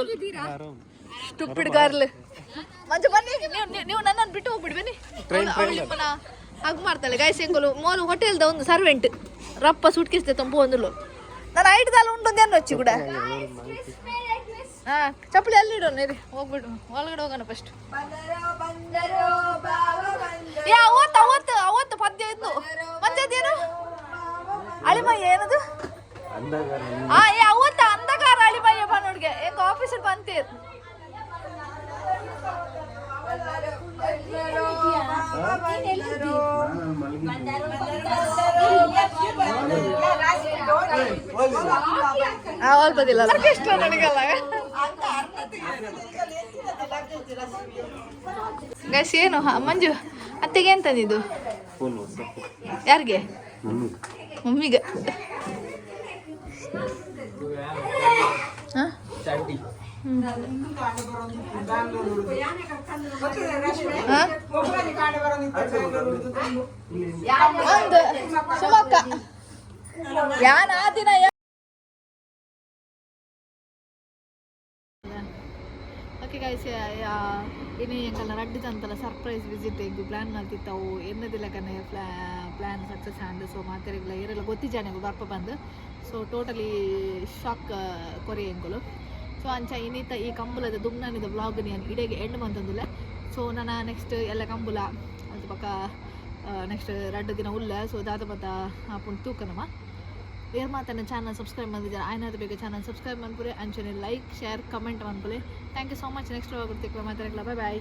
Stupid girl. ಮಂಜು ಬನ್ನಿ, ನೀವು ನೀವು ನನ್ನನ್ನು ಬಿಟ್ಟು ಹೋಗ್ಬಿಡಿ, ಬನ್ನಿ. ಅವಳು ನಿಮ್ಮನ್ನ ಹಗ್ ಮಾಡ್ತಾಳೆ. ಗೈಸ್, ಎಂಕುಲು ಮೋಲು ಹೋಟೆಲ್ದ ಒಂದು ಸರ್ವೆಂಟ್ ರಪ್ಪ ಸೂಟ್ ಕೇಸ್ ತಂಪು ಒಂದುಲು. ನಾನು ಐಟ್ದಾಲ ಉಂಟು ಏನು ಹಚ್ಚಿ ಕೂಡ. ಹಾ, ಚಪ್ಪಲಿ ಅಲ್ಲಿ ಇಡೋಣ ಇರಿ. ಹೋಗ್ಬಿಡು, ಒಳಗಡೆ ಹೋಗೋಣ ಫಸ್ಟ್. ಏ ಅವತ್ತು ಅವತ್ತು ಅವತ್ತು ಪದ್ಯ ಇದ್ದು ಮಂಜದೇನು ಅಳಿಮಯ್ಯ ಏನದು? ಆ ಏ ಅವತ್ತ ಅಂಧಕಾರ ಅಳಿಮಯ್ಯ ಬನ್ನೋಡ್ಗೆ ಎಂಕ ಆಫೀಸರ್ ಬಂತೀರ್. ಆ ಅಲ್ಪದಿಲ್ಲ ಆರ್ಕೆಸ್ಟ್ರಾ ನನಗಲ್ಲ. ಗೈಸ್, ಏನು ಮಂಜು ಅತ್ತೆಗೆ ಏನು ತಂದಿದ್ದು? ಯಾರಿಗೆ? ಮಮ್ಮಿಗೆ. ಹಾ? ಹಾ? ಒಂದು ಸುಮಕ್ಕ ಯಾನ್ ಆ ದಿನ. ಓಕೆ ಗೈಸ್, ಇನಿ ಎಂಕಲ್ನ ರಡ್ಡ್ ಜನತಲ ಸರ್ಪ್ರೈಸ್ ವಿಸಿಟ್ ಎಂಕ್ ಪ್ಲಾನ್ ಮಲ್ತಿತ್ತವು. ಎನ್ನದಿಲ್ಲಕನೆ ಪ್ಲಾನ್ ಸಕ್ಸಸ್ ಆಂಡ್. ಸೊ ಮಾತೆರೆಗ್ಲ ಏರೆಲ್ಲ ಗೊತ್ತಿಜ್ಜಾನೆ ಬರ್ಪ ಬಂದು. ಸೊ ಟೋಟಲಿ ಶಾಕ್ ಕೊರಿ ಎಂಕುಲು. ಸೊ ಅಂಚ ಇನಿತ ಈ ಕಂಬುಲದ ದುಮ್ನಾನಿದ ವ್ಲಾಗ್ ನಾನು ಇಡೆಗೆ ಎಂಡ್ ಮಂತೊಂದುಲ್ಲೆ. ಸೊ ನನ್ನ ನೆಕ್ಸ್ಟ್ ಎಲ್ಲ ಕಂಬುಲ ಅದು ಪಕ್ಕ ನೆಕ್ಸ್ಟ್ 2 ದಿನ ಉಲ್ಲ. ಸೊ ದಾದ ಮತ್ತ ಆಪುಂಡು ತೂಕನಮ. ಏರ್ ಮಾತನ್ನ ಚಾನಲ್ ಸಬ್ಸ್ಕ್ರೈಬ್ ಬಂದಿದ್ದಾರೆ ಆಯ್ನಾದ ಬೇಗ ಚಾನಲ್ ಸಬ್ಸ್ಕ್ರೈಬ್ ಮನ್ಪುಲೆ. ಅಂಚನೆ ಲೈಕ್, ಶೇರ್, ಕಮೆಂಟ್ ಮನ್ಪುಲೆ. Thank you so much. Next vlog ಮಾತಾಡಲ್ಲ. Bye boy.